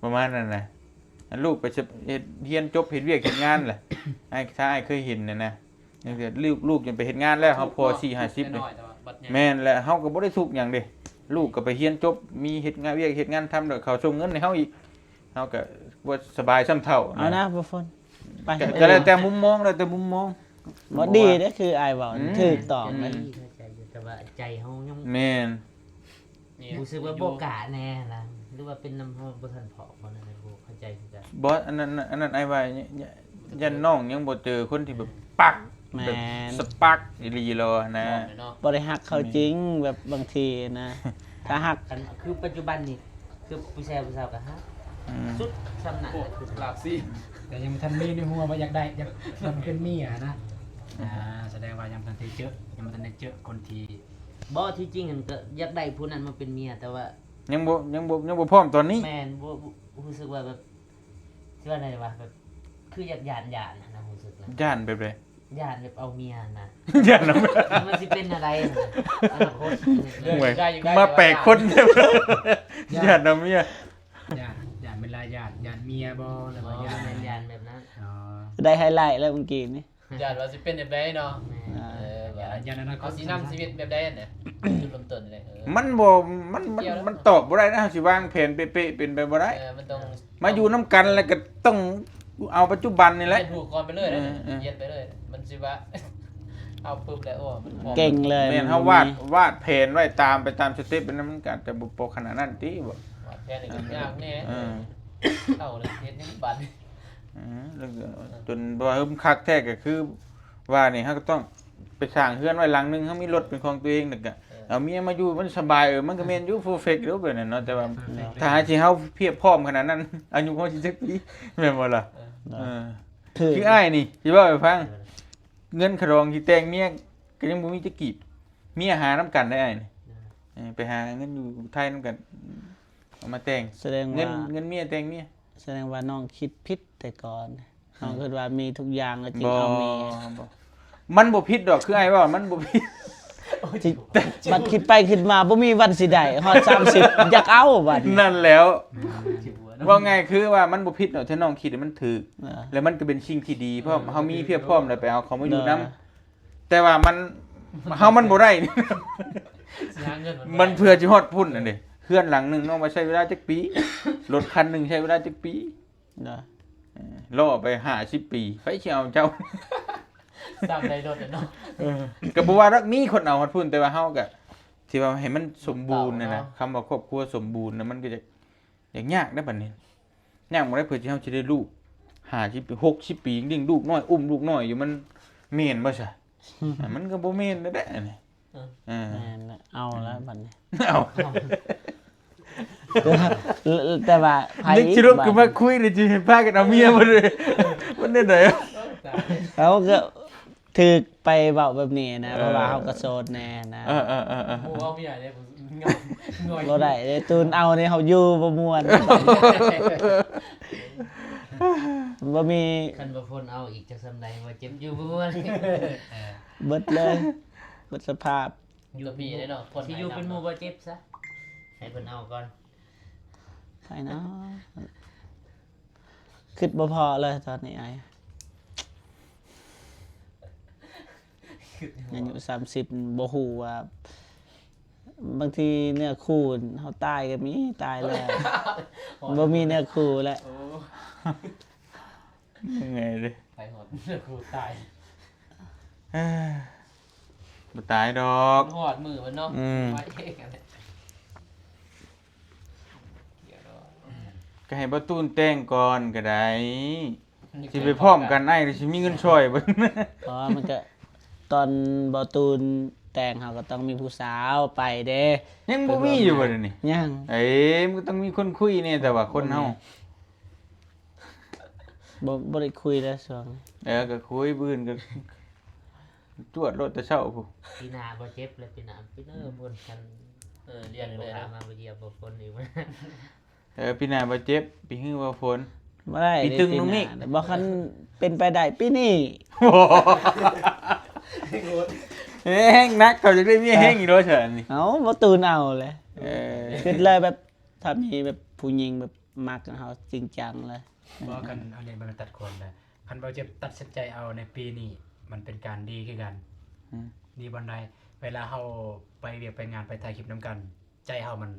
ປະມານນັ້ນນະ ອັນລູກໄປເຮັດ ຮຽນຈົບ ເຮັດວຽກເຮັດງານແຫຼະ ອ້າຍ ຖ້າອ້າຍເຄີຍເຫັນນະນະ ຈັ່ງຊີ້ ລູກ ລູກຈະໄປເຮັດງານແລ້ວ ເຮົາພໍສີ່ຫ້າສິບເລີຍ ແມ່ນແຫຼະ ເຮົາກໍບໍ່ໄດ້ທຸກຫຍັງເດ້ ລູກກໍໄປຮຽນຈົບ ມີເຮັດງານ ວຽກເຮັດງານທຳ ແລ້ວເຂົາສົ່ງເງິນໃຫ້ເຮົາອີກ ເຮົາກໍບໍ່ສະບາຍຊ່ຳເຖົ້າ ເອົານະ ນະ ບໍ່ຝົນ ໄປ ກໍ ກໍແລ້ວແຕ່ມຸມມອງ ແລ້ວແຕ່ມຸມມອງ ບໍ່ດີເດ້ ຄືອ້າຍເວົ້າ ອືມ ຖືກຕ້ອງເດ້ ແຕ່ວ່າໃຈເຮົາຍັງ ແມ່ນ ຮູ້ສຶກວ່າບໍ່ກະແນ່ນະ ຫຼືວ່າເປັນນຳເຮົາບໍ່ທັນພ້ອມບໍ່ນັ້ນ ບໍ່ເຂົ້າໃຈຄືກັນ ບໍ່ ອັນນັ້ນ ອັນນັ້ນອ້າຍວ່າ ຢ້ານ ຢ້ານນ້ອງຍັງບໍ່ເຈີຄົນທີ່ແບບປັກ ແມ່ນ ແບບສະປັກອີ່ຫຼີລະນະ ບໍ່ໄດ້ຮັກເຂົາຈິງ ແບບບາງທີນະ ຖ້າຮັກ ອັນ ຄືປັດຈຸບັນນີ້ ຄືຜູ້ຊາຍຜູ້ສາວກໍຮັກ ອືມ ສຸດສ່ຳນັ້ນແຫຼະ ຄືຫຼາກສີ ແຕ່ຍັງບໍ່ທັນມີໃນຫົວວ່າຢາກໄດ້ ຢາກ ມັນເປັນເມຍນະ ອ່າ ສະແດງວ່າຍັງບໍ່ທັນໄດ້ເຈີ ຍັງບໍ່ທັນໄດ້ເຈີຄົນທີ່ ບໍ່ ທີ່ຈິງຫັ້ນກໍຢາກໄດ້ຜູ້ນັ້ນມາເປັນເມຍ ແຕ່ວ່າຍັງບໍ່ ຍັງບໍ່ ຍັງບໍ່ພ້ອມຕອນນີ້. ແມ່ນ ບໍ່ ຮູ້ສຶກວ່າແບບ ຊິວ່າແນວໃດວະ ແບບຄືຢາກຢ້ານ ຢ້ານຫັ້ນນະ ຮູ້ສຶກນະ. ຢ້ານແບບໃດ? ຢ້ານແບບເອົາເມຍຫັ້ນນະ. ຢ້ານນຳ ມັນຊິເປັນແນວໃດຫັ້ນນະ ອະນາຄົດ. ໂອ້ຍ ມາແປກຄົນແທ້. ຢ້ານເອົາເມຍ ຢ້ານ ຢ້ານເວລາຢ້ານ ຢ້ານເມຍບໍ່ ຫຼືວ່າຢ້ານ ແມ່ນຢ້ານແບບນັ້ນ. ອໍ ໄດ້ໄຮໄລແລ້ວມື້ກີ້ນີ້. ຢ້ານວ່າຊິເປັນແບບໃດເນາະ. ແມ່ນ ເອີ ວ່າຢ້ານອະນາຄົດ ເຮົາຊິນຳຊີວິດແບບໃດຫັ້ນນະ ຈຸດເລີ່ມຕົ້ນນີ້. ເອີ ມັນບໍ່ ມັນ ມັນ ມັນຕອບບໍ່ໄດ້ນະ ເຮົາຊິວາງແຜນເປະໆ ເປັນໄປບໍ່ໄດ້. ເອີ ມັນຕ້ອງ ມາຢູ່ນຳກັນແລ້ວກໍຕ້ອງເອົາປັດຈຸບັນນີ້ແຫຼະ ຮຽນຮູ້ກ່ອນໄປເລີຍ. ເອີ ຮຽນໄປເລີຍ ມັນຊິວ່າເອົາປຶບແລ້ວ ໂອ້ ມັນເກັ່ງເລີຍ. ແມ່ນ ເຮົາວາດ ວາດແຜນໄວ້ຕາມ ໄປຕາມສະເຕັບ ອັນນັ້ນມັນກໍອາດຈະບໍ່ ບໍ່ຂະໜາດນັ້ນຕິ. ບໍ່ ວາດແຜນນີ້ກໍຍາກແດ່. ເອີ ເອົາແລ້ວເຮັດຫຍັງບາດນີ້. ເອີ ຈົນວ່າ ເອີ ຄັກແທ້ກໍຄືວ່ານີ້ ເຮົາກໍຕ້ອງໄປສ້າງເຮືອນໄວ້ຫຼັງໜຶ່ງ ເຮົາມີລົດເປັນຂອງຕົວເອງ ແລ້ວກໍ ເອີ ເອົາເມຍມາຢູ່ ມັນສະບາຍ. ເອີ ມັນກໍແມ່ນຢູ່ ເພີເຟັກຢູ່ແບບນັ້ນເນາະ ແຕ່ວ່າ ເອີ ຖ້າໃຫ້ເຮົາພຽບພ້ອມຂະໜາດນັ້ນ ອາຍຸເຮົາຊິຈັກປີ ແມ່ນບໍ່ລະ? ເອີ ເອີ ຄືອ້າຍນີ້ຊິເວົ້າໃຫ້ຟັງ ເງິນຄ່າດອງຊິແຕ່ງເມຍກໍຍັງບໍ່ມີຈັກກີບ. ເມຍຫານຳກັນໄດ໋ອ້າຍນີ້. ເອີ ໄປຫາເງິນຢູ່ໄທນຳກັນ ເອົາມາແຕ່ງ. ສະແດງວ່າ ເງິນ ເງິນເມຍແຕ່ງເມຍ. ສະແດງວ່ານ້ອງຄິດຜິດແຕ່ກ່ອນ ນ້ອງຄິດວ່າມີທຸກຢ່າງແລ້ວຈຶ່ງເອົາເມຍ. ບໍ່ ມັນບໍ່ຜິດດອກ ຄືອ້າຍເວົ້າ ມັນບໍ່ຜິດ. ບັດຄິດໄປຄິດມາບໍ່ມີວັນຊິໄດ້ ຮອດສາມສິບ ຢາກເອົາບັດນີ້. ນັ້ນແຫຼ້ວ ເວົ້າງ່າຍຄືວ່າມັນບໍ່ຜິດດອກ ຖ້ານ້ອງຄິດໃຫ້ມັນຖືກ ແລ້ວມັນກໍເປັນສິ່ງທີ່ດີ ເພາະເຮົາມີພຽບພ້ອມແລ້ວໄປເອົາເຂົາມາຢູ່ນຳ. ແຕ່ວ່າມັນ ເຮົາມັນບໍ່ໄດ້ ມັນເພື່ອຊິຮອດພຸ້ນຫັ້ນເດ້. ເຮືອນຫຼັງໜຶ່ງນ້ອງວ່າໃຊ້ເວລາຈັກປີ? ລົດຄັນໜຶ່ງໃຊ້ເວລາຈັກປີ? ເອີ ລໍໄປຫ້າສິບປີ ໃຜຊິເອົາເຈົ້າ? ຊ້ຳໄດ້ລົດເນາະ. ເອີ ກໍບໍ່ວ່າດອກ ມີຄົນເອົາຮອດພຸ້ນ ແຕ່ວ່າເຮົາກໍ ທີ່ວ່າໃຫ້ມັນສົມບູນຫັ້ນນະ. ຄຳວ່າຄອບຄົວສົມບູນນະ ມັນກໍຈະ ຍາກຍາກໄດ໋ບັດນີ້ ຍາກບໍ່ໄດ້ ເພື່ອທີ່ເຮົາຊິໄດ້ລູກຫ້າສິບປີ ຫົກສິບປີ ຍັງລ້ຽງລູກນ້ອຍ ອຸ້ມລູກນ້ອຍຢູ່ ມັນແມ່ນບໍ່ຊະ? ມັນກໍບໍ່ແມ່ນແລ້ວແຫຼະອັນນີ້. ເອີ ເອີ ແມ່ນແລ້ວ ເອົາແລ້ວບັດນີ້ ເອົາ ແຕ່ວ່າ ແຕ່ວ່າໃຜ ນີ້ສະຫຼຸບຄືມາຄຸຍນີ້ ຊິໃຫ້ພາກັນເອົາເມຍບໍ່ເລີຍ ມັນແນວໃດ? ເອົາ ກໍ ຖືກໄປເວົ້າແບບນີ້ນະ ເອີ ເພາະວ່າເຮົາກໍໂສດແນ່ນະ. ເອີໆໆໆ ບໍ່ເວົ້າເມຍເດ້ ບໍ່ໄດ້ເດ້ ຕູນເອົານີ້ເຮົາຢູ່ບໍ່ມ່ວນ ບໍ່ມີ. ຄັນວ່າຄົນເອົາອີກຈັກສ່ຳໃດ ວ່າເຈັບຢູ່ບໍ່ມ່ວນ ເອີ ເບິດເລີຍ ເບິດສະພາບ. ຢູ່ກັບພີ່ເດ້ເນາະ ຄົນ ຊິຢູ່ເປັນໝູ່ບໍ່ເຈັບຊະ ໃຫ້ເພິ່ນເອົາກ່ອນ ໃຜເນາະ. ຄິດບໍ່ພໍເລີຍຕອນນີ້ອ້າຍ ອາຍຸສາມສິບ ບໍ່ຮູ້ວ່າ ບາງທີເນື້ອຄູ່ເຮົາຕາຍກໍມີ ຕາຍແລ້ວ ບໍ່ມີເນື້ອຄູ່ແລ້ວ. ໂອ້ ເມື່ອຍເດ້ ໄປຮອດເນື້ອຄູ່ຕາຍ ບໍ່ຕາຍດອກ ຮອດມື້ມັນເນາະ. ອືມ ໄວເອງຫັ້ນແຫຼະ. ກໍໃຫ້ບ່າວຕູນແຕ່ງກ່ອນກໍໄດ້ ຊິໄປພ້ອມກັນ ອ້າຍກໍຊິມີເງິນຊ່ອຍເບິ່ງ. ເພາະວ່າມັນກໍ ຕອນບ່າວຕູນແຕ່ງເຮົາກໍຕ້ອງມີຜູ້ສາວໄປເດ້. ຍັງບໍ່ມີຢູ່ບໍ່ດຽວນີ້? ຍັງ. ເອີ ມັນກໍຕ້ອງມີຄົນຄຸຍແດ່ ແຕ່ວ່າຄົນເຮົາ ບໍ່ ບໍ່ໄດ້ຄຸຍແລ້ວຊ່ວງ. ເອີ ກໍຄຸຍ ມື້ອື່ນກໍ ຈວດໂລດແຕ່ເຊົ້າພຸ້ນ. ປີໜ້າບໍ່ເຈັບແລ້ວ ປີໜ້າ ປີເນີບຸນກັນ. ເອີ ລຽນເລີຍເນາະ ມາບໍ່ຢຽບບໍ່ຝົນອີກ. ເອີ ປີໜ້າບໍ່ເຈັບ ປີຮືບໍ່ຝົນ ບໍ່ໄດ້ ປີຕຶງນຸ່ງນີ້ ບໍ່ຄັນເປັນໄປໄດ້ປີນີ້. ແຮງໜັກ ເຂົາຢາກໄດ້ເມຍແຮງອີກໂດຍຊັ້ນນີ້. ເອົ້າ ບໍ່ຕູນເອົາແຫຼະ. ເອີ ຄິດເລີຍແບບ ຖ້າມີແບບຜູ້ຍິງແບບມັກເຮົາຈິງຈັງເລີຍ. ບໍ່ ຄັນອັນນີ້ມັນຕັດຄວາມນະ. ຄັນບໍ່ເຈັບຕັດສິນໃຈເອົາໃນປີນີ້ ມັນເປັນການດີຄືກັນ. ອືມ ດີບ່ອນໃດ? ເວລາເຮົາໄປວຽກໄປງານ ໄປຖ່າຍຄລິບນຳກັນ ໃຈເຮົາມັນ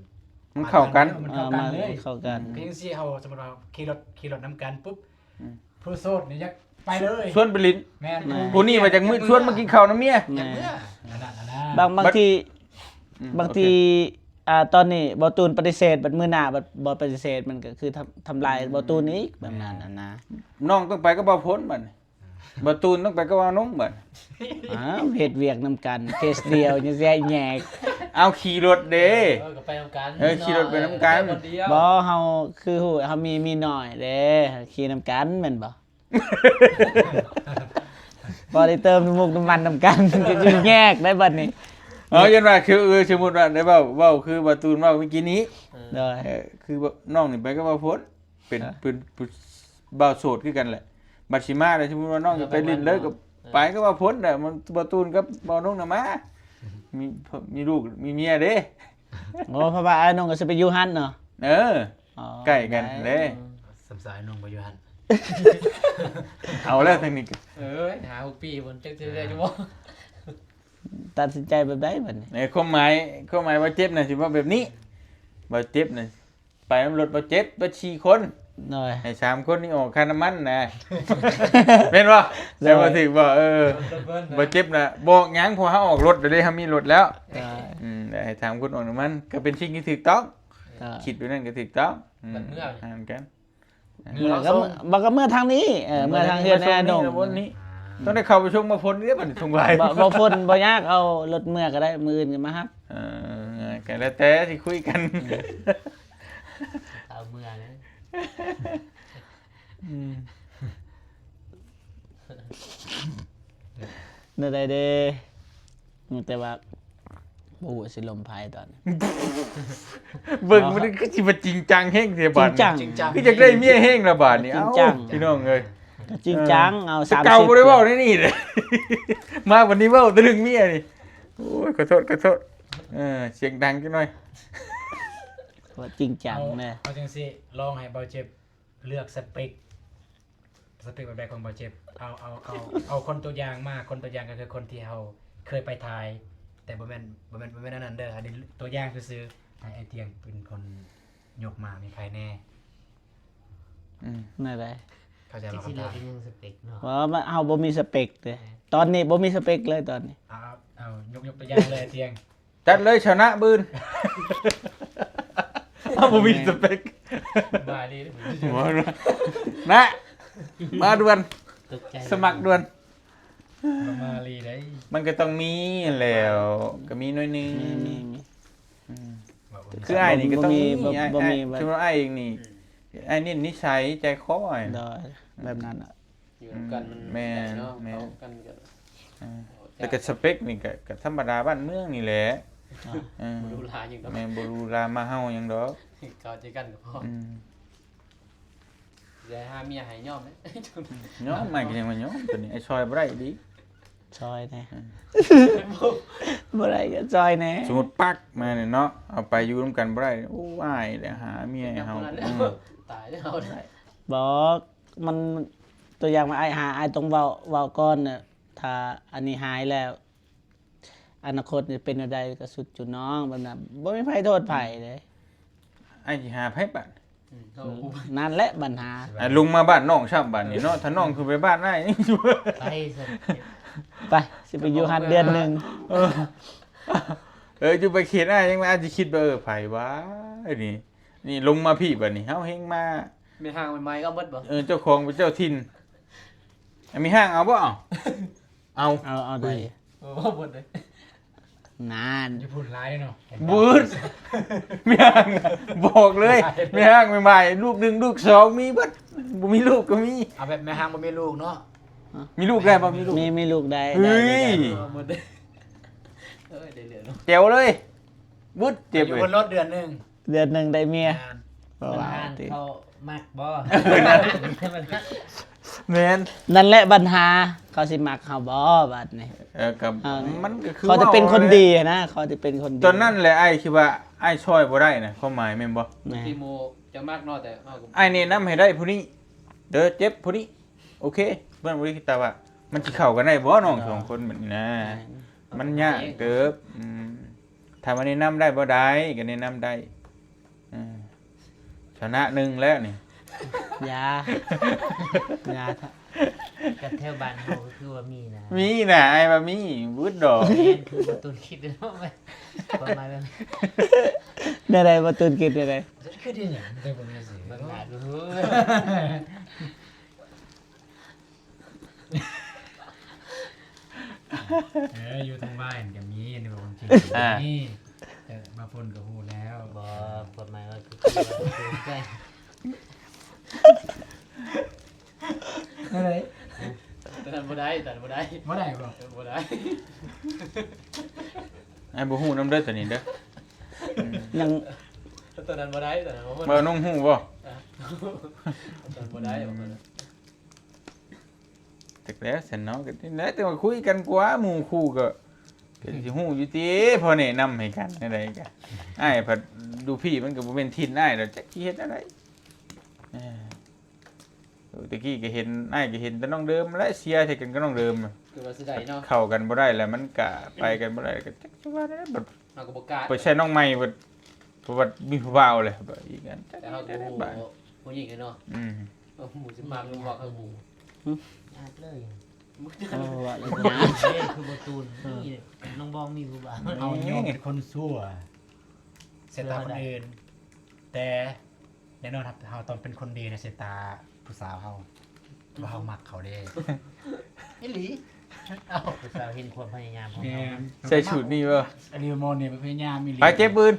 ມັນເຂົ້າກັນ ມັນເຂົ້າກັນເລີຍ ເອີ ມັນເຂົ້າກັນ. ຄືຈັ່ງຊີ້ ເຮົາສົມມຸດວ່າຂີ່ລົດ ຂີ່ລົດນຳກັນປຸບ ອືມ ຜູ້ໂສດນີ້ຢາກໄປເລີຍ ຊວນໄປຫຼິ້ນ. ແມ່ນ ແມ່ນ ຜູ້ນີ້ວ່າຢາກມື້ ຊວນມາກິນເຂົ້ານຳເມຍ. ແມ່ນ ຢາກເມືອ ນັ້ນນະ ບາງ ບາງທີ ອືມ ບາງທີ ໂອເຄ ອ່າ ຕອນນີ້ບ່າວຕູນປະຕິເສດ ບັດມື້ໜ້າບັດບໍ່ປະຕິເສດ ມັນກໍຄືທຳ ທຳລາຍ ອືມ ບ່າວຕູນອີກ ແບບນັ້ນນະ. ນ້ອງຕ້ອງໄປກັບບ່າວຝົນບັດນີ້ ບ່າວຕູນຕ້ອງໄປກັບບ່າວນົງບັດ. ອ້າວ ເຮັດວຽກນຳກັນ ເຄສດຽວ ຍັງຊິໃຫ້ແຍກ. ເອົາ ຂີ່ລົດເດ້. ເອີ ກໍໄປນຳກັນ. ເອີ ຂີ່ລົດໄປນຳກັນ. ບໍ່ ເຮົາຄືຮູ້ ເຮົາມີເມຍນ້ອຍເດ້ ຂີ່ນຳກັນແມ່ນບໍ່? ບໍ່ໄດ້ເຕີມນ້ຳມັນນ້ຳມັນນຳກັນ ກໍຊິແຍກໄດ້ບັດນີ້. ເອົາ ຢ້ານວ່າຄື ເອີ ສົມມຸດວ່າໄດ້ເວົ້າ ເວົ້າຄືບ່າວຕູນເວົ້າເມື່ອກີ້ນີ້ ໂດຍ ເອີ ຄືນ້ອງນີ້ໄປກັບບ່າວພົນ ເປັນ ເອີ ເປັນຜູ້ບ່າວໂສດຄືກັນແຫຼະ ບັດຊິມາແລ້ວ ສົມມຸດວ່ານ້ອງຈະໄປຫຼິ້ນເລີຍ ກໍໄປກັບບ່າວພົນແຫຼະ ມັນ ບ່າວຕູນກັບບ່າວນົງນະມາ ມີ ມີລູກມີເມຍເດ້. ໂອ້ ເພາະວ່າອ້າຍນົງກໍຊິໄປຢູ່ຫັ້ນເນາະ. ເອີ ອໍ ໃກ້ກັນເດ້ ອືມ ສຳສາຍນົງໄປຢູ່ຫັ້ນ ເອົາແລ້ວທາງນີ້ກໍ ເອີ ຫ້າຫົກປີພຸ້ນ ຈັກຊິໄດ້ຢູ່ບໍ່? ຕັດສິນໃຈແບບໃດບັດນີ້? ໃນຄວາມໝາຍ ຄວາມໝາຍບ່າວເຈັບນະ ຊິເວົ້າແບບນີ້ ບ່າວເຈັບນະ ໄປນຳລົດບ່າວເຈັບເບິດສີ່ຄົນ ໂດຍ ໃຫ້ສາມຄົນນີ້ອອກຄ່ານ້ຳມັນນະ ແມ່ນບໍ່? ໂດຍ ແມ່ນບໍ່? ຖືກບໍ່? ເອີ ບໍ່ເຈັບນະ ບອກຫຍັງ ເພາະເຮົາອອກລົດແລ້ວເດ້ ເຮົາມີລົດແລ້ວ ໂດຍ ອືມ ໃຫ້ສາມຄົນອອກນ້ຳມັນ ກໍເປັນສິ່ງທີ່ຖືກຕ້ອງ ໂດຍ ຄິດແບບນັ້ນກໍຖືກຕ້ອງ ອືມ ບັດເມື່ອ ຫານກັນ ເມື່ອກໍ ບໍ່ກໍເມື່ອທາງນີ້ ເອີ ເມື່ອທາງເຮືອນແອນົງ ຕ້ອງໄດ້ເຂົ້າໄປສົ່ງບ່າວພົນເດ້ ບັດນີ້ ທົ່ງວາຍ ບໍ່ ບ່າວພົນບໍ່ຍາກ ເອົາລົດເມືອກໍໄດ້ ມື້ອື່ນກໍມາຮັບ ເອີ ກໍແລ້ວແຕ່ຊິຄຸຍກັນ ເອົາເມືອເລີຍ ອືມ ແນວໃດເດ້? ແຕ່ວ່າ ບໍ່ຮູ້ວ່າຊິລົມໃຜຕອນນີ້ ເບິ່ງມັນຄືຊິມາຈິງຈັງແຮງແທ້ບາດນີ້ ຈິງຈັງ ຄືຢາກໄດ້ເມຍແຮງລະບາດນີ້ ຈິງຈັງ ເອົ້າ ພີ່ນ້ອງເອີຍ ຈິງຈັງ ເອີ ເອົາ ແຕ່ເກົ່າບໍ່ໄດ້ເວົ້າແນວນີ້ເດ້ ມາບັດນີ້ເວົ້າແຕ່ເລື່ອງເມຍນີ້ ໂອ້ຍ ຂໍໂທດ ຂໍໂທດ ເອີ ສຽງດັງຈັກໜ້ອຍ ວ່າຈິງຈັງແດ່ ເອົາ ເອົາຈັ່ງຊີ້ ລອງໃຫ້ບ່າວເຈັບເລືອກສະເປັກ ສະເປັກແບບໃດຂອງບ່າວເຈັບ? ເອົາ ເອົາ ເອົາ ເອົາຄົນຕົວຢ່າງມາ ຄົນຕົວຢ່າງກໍຄືຄົນທີ່ເຮົາເຄີຍໄປຖ່າຍ ແຕ່ບໍ່ແມ່ນ ບໍ່ແມ່ນ ບໍ່ແມ່ນອັນນັ້ນເດີ ອັນນີ້ຕົວຢ່າງຊື່ໆ ໃຫ້ອ້າຍຕຽງເປັນຄົນຍົກມາ ມີໃຜແດ່? ອືມ ແນວໃດ? ເຂົາຈະເວົ້າ ຈັກຊິເລືອກອີ່ຫຍັງສະເປັກເນາະ ວ່າເຮົາບໍ່ມີສະເປັກເດ້ ເອີ ຕອນນີ້ບໍ່ມີສະເປັກເລີຍຕອນນີ້ ເອົາ ເອົາ ຍົກ ຍົກຕົວຢ່າງເລີຍ ອ້າຍຕຽງ ຈັດເລີຍຊະນະບືນ ເຮົາບໍ່ມີສະເປັກ ບາຍດີ ນະ ມາດ່ວນ ຕົກໃຈ ສະໝັກດ່ວນ ມາລີໄດ໋ ມັນກໍຕ້ອງມີຫັ້ນແຫຼ້ວ ກໍມີໜ້ອຍໜຶ່ງ ມີ ມີ ມີ ອືມ ຄືອ້າຍນີ້ກໍຕ້ອງມີ ບໍ່ມີ ອ້າຍ ບໍ່ມີ ອ້າຍ ແບບ ສົມມຸດວ່າອ້າຍເອງນີ້ ອືມ ອ້າຍເນັ້ນນິໄສໃຈຄໍອ້າຍ ໂດຍ ແບບນັ້ນນະ ຢູ່ນຳກັນມັນ ອືມ ແມ່ນ ໄດ້ເນາະ ແມ່ນ ເຂົ້າກັນກໍ ອ່າ ແລ້ວກໍສະເປັກນີ້ກໍ ກໍທຳມະດາບ້ານເມືອງນີ້ແຫຼະ ອ່າ ເອີ ບໍ່ຫຼູຫຼາຫຍັງດອກ ແມ່ນ ບໍ່ຫຼູຫຼາມາເຮົາຫຍັງດອກ ເຂົ້າໃຈກັນກໍພໍ ອືມ ຢ່າຫາເມຍໃຫ້ຍອມເດ້ ຍອມ ອ້າຍກໍຍັງວ່າຍອມ ຕົວນີ້ອ້າຍຊ່ອຍບໍ່ໄດ້ອີ່ຫຼີ ຊ່ອຍແດ່ ອືມ ບໍ່ໄດ້ກໍຊ່ອຍແດ່ ສົມມຸດປັກມານີ້ເນາະ ເອົາໄປຢູ່ນຳກັນບໍ່ໄດ້ ໂອ້ ອ້າຍແຫຼະຫາເມຍໃຫ້ເຮົາ ອືມ ຕາຍແລ້ວ ບໍ່ ມັນ ຕົວຢ່າງວ່າອ້າຍຫາ ອ້າຍຕ້ອງເວົ້າ ເວົ້າກ່ອນນະ ຖ້າອັນນີ້ຫາຍແລ້ວ ອະນາຄົດຈະເປັນແນວໃດກໍສຸດຈຸນ້ອງ ແບບນັ້ນ ບໍ່ມີໃຜໂທດໃຜເດ້ ອ້າຍຊິຫາໃຜບາດ ອືມ ນັ້ນແຫຼະບັນຫາ ອ່າ ລົງມາບ້ານນ້ອງຊ້ຳບາດນີ້ເນາະ ຖ້ານ້ອງຄືໄປບ້ານອ້າຍ ໄປ ໄປ ຊິໄປຢູ່ຫັ້ນເດືອນໜຶ່ງ ເອີ ເອີ ຢູ່ໄປເຂດອ້າຍ ຍັງວ່າອາດຈະຄິດວ່າ ເອີ ໃຜວະ ນີ້ ນີ້ລົງມາພີ້ບາດນີ້ ເຮົາແຮ່ງມາ ແມ່ຮ້າງໃໝ່ໆກໍເບິດບໍ່ ເອີ ເຈົ້າຂອງເປັນເຈົ້າຖິ່ນ ແມ່ຮ້າງເອົາບໍ່ ເອົາ ເອົາ ເອົາ ເອົາໄດ້ ເອີ ບໍ່ເບິດເລີຍ ນານ ຢູ່ພຸ້ນຫຼາຍເນາະ ບຶດ ແມ່ຮ້າງ ບອກເລີຍ ແມ່ຮ້າງໃໝ່ໆ ລູກໜຶ່ງ ລູກສອງ ມີເບິດ ບໍ່ມີລູກກໍມີ ເອົາແບບແມ່ຮ້າງບໍ່ມີລູກເນາະ ມີລູກໄດ້ບໍ່ ມີລູກ ມີ ມີລູກໄດ້ ເຮີ້ຍ ໄດ້ ໄດ້ ເອີ ບໍ່ເບິດເລີຍ ເອີ ໄດ້ເລື່ອງເນາະ ແຈວເລີຍ ບຶດ ເຈັບເລີຍ ຢູ່ບົນລົດເດືອນໜຶ່ງ ເດືອນໜຶ່ງໄດ້ເມຍ ແມ່ນ ບໍ່ວ່າຕິ ເຂົາມັກບໍ່ ແມ່ນ ນັ້ນແຫຼະບັນຫາ ເຂົາຊິມັກເຮົາບໍ່ບາດນີ້ ເອີ ກໍ ອ່າ ມັນກໍຄື ເຂົາຈະເປັນຄົນດີຫັ້ນນະ ເຂົາຈະເປັນຄົນດີ ຕອນນັ້ນແຫຼະອ້າຍຄິດວ່າອ້າຍຊ່ອຍບໍ່ໄດ້ນະ ຄວາມໝາຍແມ່ນບໍ່ ແມ່ນ ທີ່ໝູ່ຈະມັກເນາະ ແຕ່ເຮົາກໍ ອ້າຍແນະນຳໃຫ້ໄດ້ຜູ້ນີ້ເດີ ເຈັບຜູ້ນີ້ ໂອເຄ ເພິ່ນບໍ່ໄດ້ຄິດແຕ່ວ່າມັນຊິເຂົ້າກັນໄດ້ບໍ່ ນ້ອງສອງຄົນແບບນີ້ນະ ແມ່ນ ມັນຍາກເຕີບ ອືມ ຖ້າວ່າແນະນຳໄດ້ບໍ່ໄດ້ ກໍແນະນຳໄດ້ ເອີ ຊະນະໜຶ່ງແລ້ວນີ້ ຢ່າ ຢ່າ ກະແຖວບ້ານເຮົາກໍຄືວ່າມີນະ ມີນະ ອ້າຍວ່າມີ ບຶດດອກ ແມ່ນ ຄືບໍ່ຕຸນຄິດເນາະ ຄວາມໝາຍແບບ ແນວໃດບໍ່ຕຸນຄິດແນວໃດ ຄືດີຫຍັງ ແຕ່ບໍ່ມີຊື່ ເບິ່ງໜ້າດູ ເອີ ຢູ່ທາງບ້ານກໍມີ ຢູ່ທາງຈີນກໍມີ ອ່າ ເອີ ບາງຄົນກໍຮູ້ແລ້ວ ບໍ່ ຄວາມໝາຍວ່າຄື ຄືວ່າຄືໃກ້ ອັນໃດ? ຕອນນັ້ນບໍ່ໄດ້ ຕອນນັ້ນບໍ່ໄດ້ ບໍ່ໄດ້ບໍ່? ເອີ ບໍ່ໄດ້. ອ້າຍບໍ່ຮູ້ນຳເດີໂຕນີ້ເດີ. ອືມ ຍັງ ຕອນນັ້ນບໍ່ໄດ້ ຕອນນັ້ນບໍ່ ບໍ່ ນ້ອງຮູ້ບໍ່? ອ່າ ຕອນນັ້ນບໍ່ໄດ້ ອືມ ວ່າຊັ້ນນະ. ຈັກແລ້ວຊັ້ນເນາະ ກໍແລ້ວແຕ່ວ່າຄຸຍກັນກວ່າ ໝູ່ຄູ່ກໍ ກໍຊິຮູ້ຢູ່ຕິ ພໍແນະນຳໃຫ້ກັນແນວໃດກໍ ອ້າຍພັດຢູ່ພີ້ ມັນກໍບໍ່ແມ່ນຖິ່ນອ້າຍດອກ ຈັກຊິເຮັດແນວໃດ. ເອີ ແຕ່ກີ້ກໍເຫັນ ອ້າຍກໍເຫັນແຕ່ນ້ອງເດີມແຫຼະ ເຊຍໃສ່ກັນກັບນ້ອງເດີມ ຄືວ່າຊິໄດ້ເນາະ ເຂົ້າກັນບໍ່ໄດ້ແລ້ວ ມັນກະໄປກັນບໍ່ໄດ້ ກໍຈັກຊິວ່າແນວໃດ ບັດ ເຮົາກໍບໍ່ກ້າ ໄປໃສ່ນ້ອງໃໝ່ ບັດ ເພາະວ່າມີຜູ້ບ່າວແລ້ວ ບັດອີກອັນ ແຕ່ເຮົາກໍບໍ່ຮູ້ ບາດ ຜູ້ຍິງເນາະ. ອືມ ເອີ ໝູ່ຊິມາເບິ່ງວ່າເຂົາໝູ່ ຍາກເລີຍ ເອີ ວ່າແລ້ວຍາກ ເດ້ ຄືບໍ່ຕູນ ເອີ ນີ້ນ້ອງບອງມີຜູ້ບ່າວ ເຮົາຍອມເປັນຄົນຊົ່ວໃສ່ຕາຄົນອື່ນ ແຕ່ ແນ່ນອນ ເຮົາຕ້ອງເປັນຄົນດີໃນສາຍຕາຜູ້ສາວເຮົາ ວ່າເຮົາມັກເຂົາເດ້. ອີ່ຫຼີ ເອົ້າ ຜູ້ສາວເຫັນຄວາມພະຍາຍາມຂອງເຮົາ. ແມ່ນ ໃສ່ຊຸດນີ້ບໍ່? ອັນນີ້ໝໍນີ້ພະຍາຍາມອີ່ຫຼີ ໄປເກັບປືນ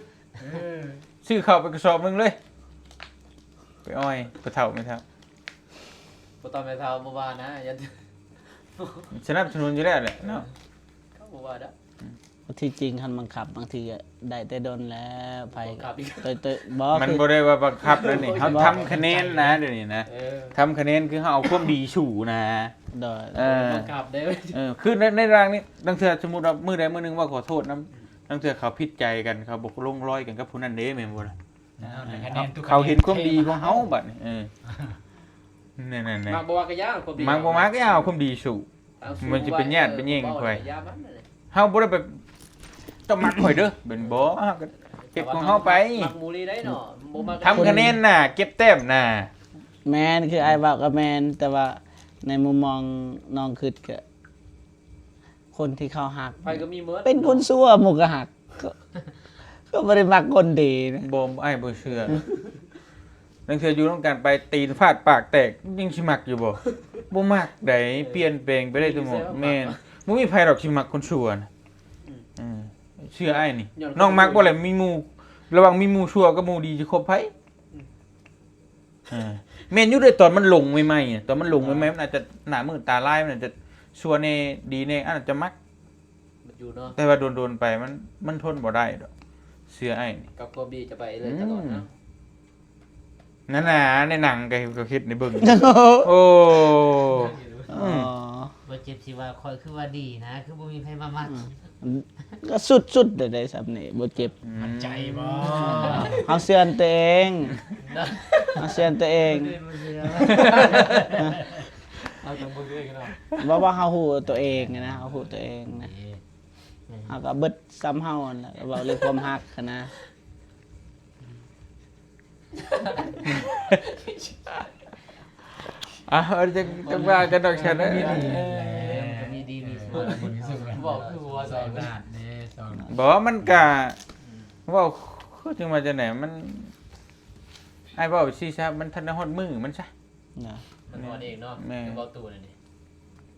ເອີ ຊື້ເຂົ້າໄປກະສອບໜຶ່ງເລີຍ ໄປອ້ອຍພໍ່ເຖົ້າແມ່ເຖົ້າ ພໍ່ເຖົ້າແມ່ເຖົ້າບໍ່ວ່ານະ ຢ່າ ສະໜັບສະໜູນຢູ່ແລ້ວແຫຼະເນາະ ເຂົາບໍ່ວ່າດອກ. ທີ່ຈິງຄັນບັງຄັບ ບາງທີກໍໄດ້ແຕ່ດົນແລ້ວ ໃຜ ບັງຄັບອີກ ໂຕ ໂຕ ບໍ່ ມັນ ຄື ບໍ່ໄດ້ວ່າບັງຄັບແລ້ວນີ້ ເຮົາທຳຄະແນນນະ ດຽວນີ້ນະ ເອີ ທຳຄະແນນ ຄືເຮົາເອົາຄວາມດີສູ້ນະ ໂດຍ ເອີ ບັງຄັບໄດ້ ເອີ ຄືໃນ ໃນລາງນີ້ ລາງເທື່ອສົມມຸດວ່າມື້ໃດມື້ໜຶ່ງເວົ້າຂໍໂທດນຳ ລາງເທື່ອເຂົາຜິດໃຈກັນ ເຂົາບໍ່ລົງລອຍກັນກັບຜູ້ນັ້ນເດ້ ແມ່ນບໍ່ລະ? ເອີ ເຂົາເຫັນຄວາມດີຂອງເຮົາບັດນີ້ ເອີ ນັ້ນໆ ມັກບໍ່ມັກກໍຢ່າ ຄວາມດີ ມັກບໍ່ມັກກໍຢ່າເອົາຄວາມດີສູ້ ມັນຊິເປັນຍາດເປັນແຍ່ງໃຜ ເຮົາບໍ່ໄດ້ໄປ ເຈົ້າມັກຂ້ອຍເດີ ເປັນບໍ່ ເຮົາກໍເຮັດຂອງເຮົາໄປ ມັກໝູ່ນີ້ໄດ້ເນາະ ບໍ່ມັກ ທຳຄະແນນນະ ເກັບແຕ້ມນະ. ແມ່ນ ຄືອ້າຍເວົ້າກໍແມ່ນ ແຕ່ວ່າໃນມຸມມອງນ້ອງຄິດກໍ ຄົນທີ່ເຂົາຮັກ ໃຜກໍມີໝົດ ເປັນຄົນຊົ່ວ ເນາະ ໝູ່ກໍຮັກ ເຂົາ ເຂົາບໍ່ໄດ້ມັກຄົນດີນະ. ບໍ່ ອ້າຍບໍ່ເຊື່ອ ລາງເທື່ອຢູ່ນຳກັນໄປ ຕີນຟາດປາກແຕກ ຍັງຊິມັກຢູ່ບໍ່? ບໍ່ມັກໃດ ເອີ ປ່ຽນແປງໄປໄດ້ທຸກມື້. ແມ່ນ ບໍ່ມີໃຜດອກຊິມັກຄົນຊົ່ວນະ. ອືມ ເອີ ເຊື່ອອ້າຍນີ້ ນ້ອງມັກບໍ່ແຫຼະ ມີໝູ່ ລະຫວ່າງມີໝູ່ຊົ່ວກັບໝູ່ດີ ຊິຄົບໃຜ? ອືມ ເອີ ແມ່ນຢູ່ເດ້ ຕອນມັນຫຼົງໃໝ່ໆ ຕອນມັນຫຼົງໃໝ່ໆ ອ່າ ມັນອາດຈະໜ້າມືດຕາລາຍ ມັນອາດຈະຊົ່ວແດ່ດີແດ່ ອາດຈະມັກ ມັນຢູ່ເນາະ ແຕ່ວ່າດົນໆໄປ ມັນ ມັນທົນບໍ່ໄດ້ດອກ ເຊື່ອອ້າຍນີ້ ກັບຄວາມດີຈະໄປເລື້ອຍຕະຫຼອດເນາະ. ອືມ ນັ້ນນະ ໃນໜັງກໍເຫັນ ກໍເຮັດໃຫ້ເບິ່ງ ໂອ້ ອືມ ບໍ່ເຈັບຊິວ່າຂ້ອຍຄືວ່າດີນະ ຄືບໍ່ມີໃຜມາມັກ ອືມ ກໍສຸດໆ ໄດ້ ໄດ້ສ່ຳນີ້ ບໍ່ເຈັບ ອືມ ໝັ້ນໃຈບໍ່? ເຮົາເຊື່ອໃນຕົວເອງ ເຮົາເຊື່ອໃນຕົວເອງ ເຮົາຕ້ອງເບິ່ງຕົວເອງເນາະ ບໍ່ວ່າເຮົາຮູ້ຕົວເອງນະ ເຮົາຮູ້ຕົວເອງນະ ເຮົາກໍເບິດສ່ຳເຮົາຫັ້ນແຫຼະ ເວົ້າເລື່ອງຄວາມຮັກຫັ້ນນະ. ອ່ະ ເອີ ຈັ່ງ ຈັ່ງວ່າກັນດອກ ແຊດເອີຍ ມັນກໍມີດີ ເອີ ມີສຸກ ເວົ້າຄືຫົວໃສ່ ສອງດ້ານເດ້ ສອງດ້ານ ບໍ່ ມັນກະ ອືມ ເວົ້າຄື ຈັ່ງວ່າຈັ່ງໃດ ມັນ ອ້າຍເວົ້າຊີ້ຊະ ມັນທັນໄດ້ຮອດມື້ມັນຊະ ນະ ມັນຮອດເອງເນາະ ແມ່ນ ຄືເວົ້າຕູ້ນັ້ນນີ້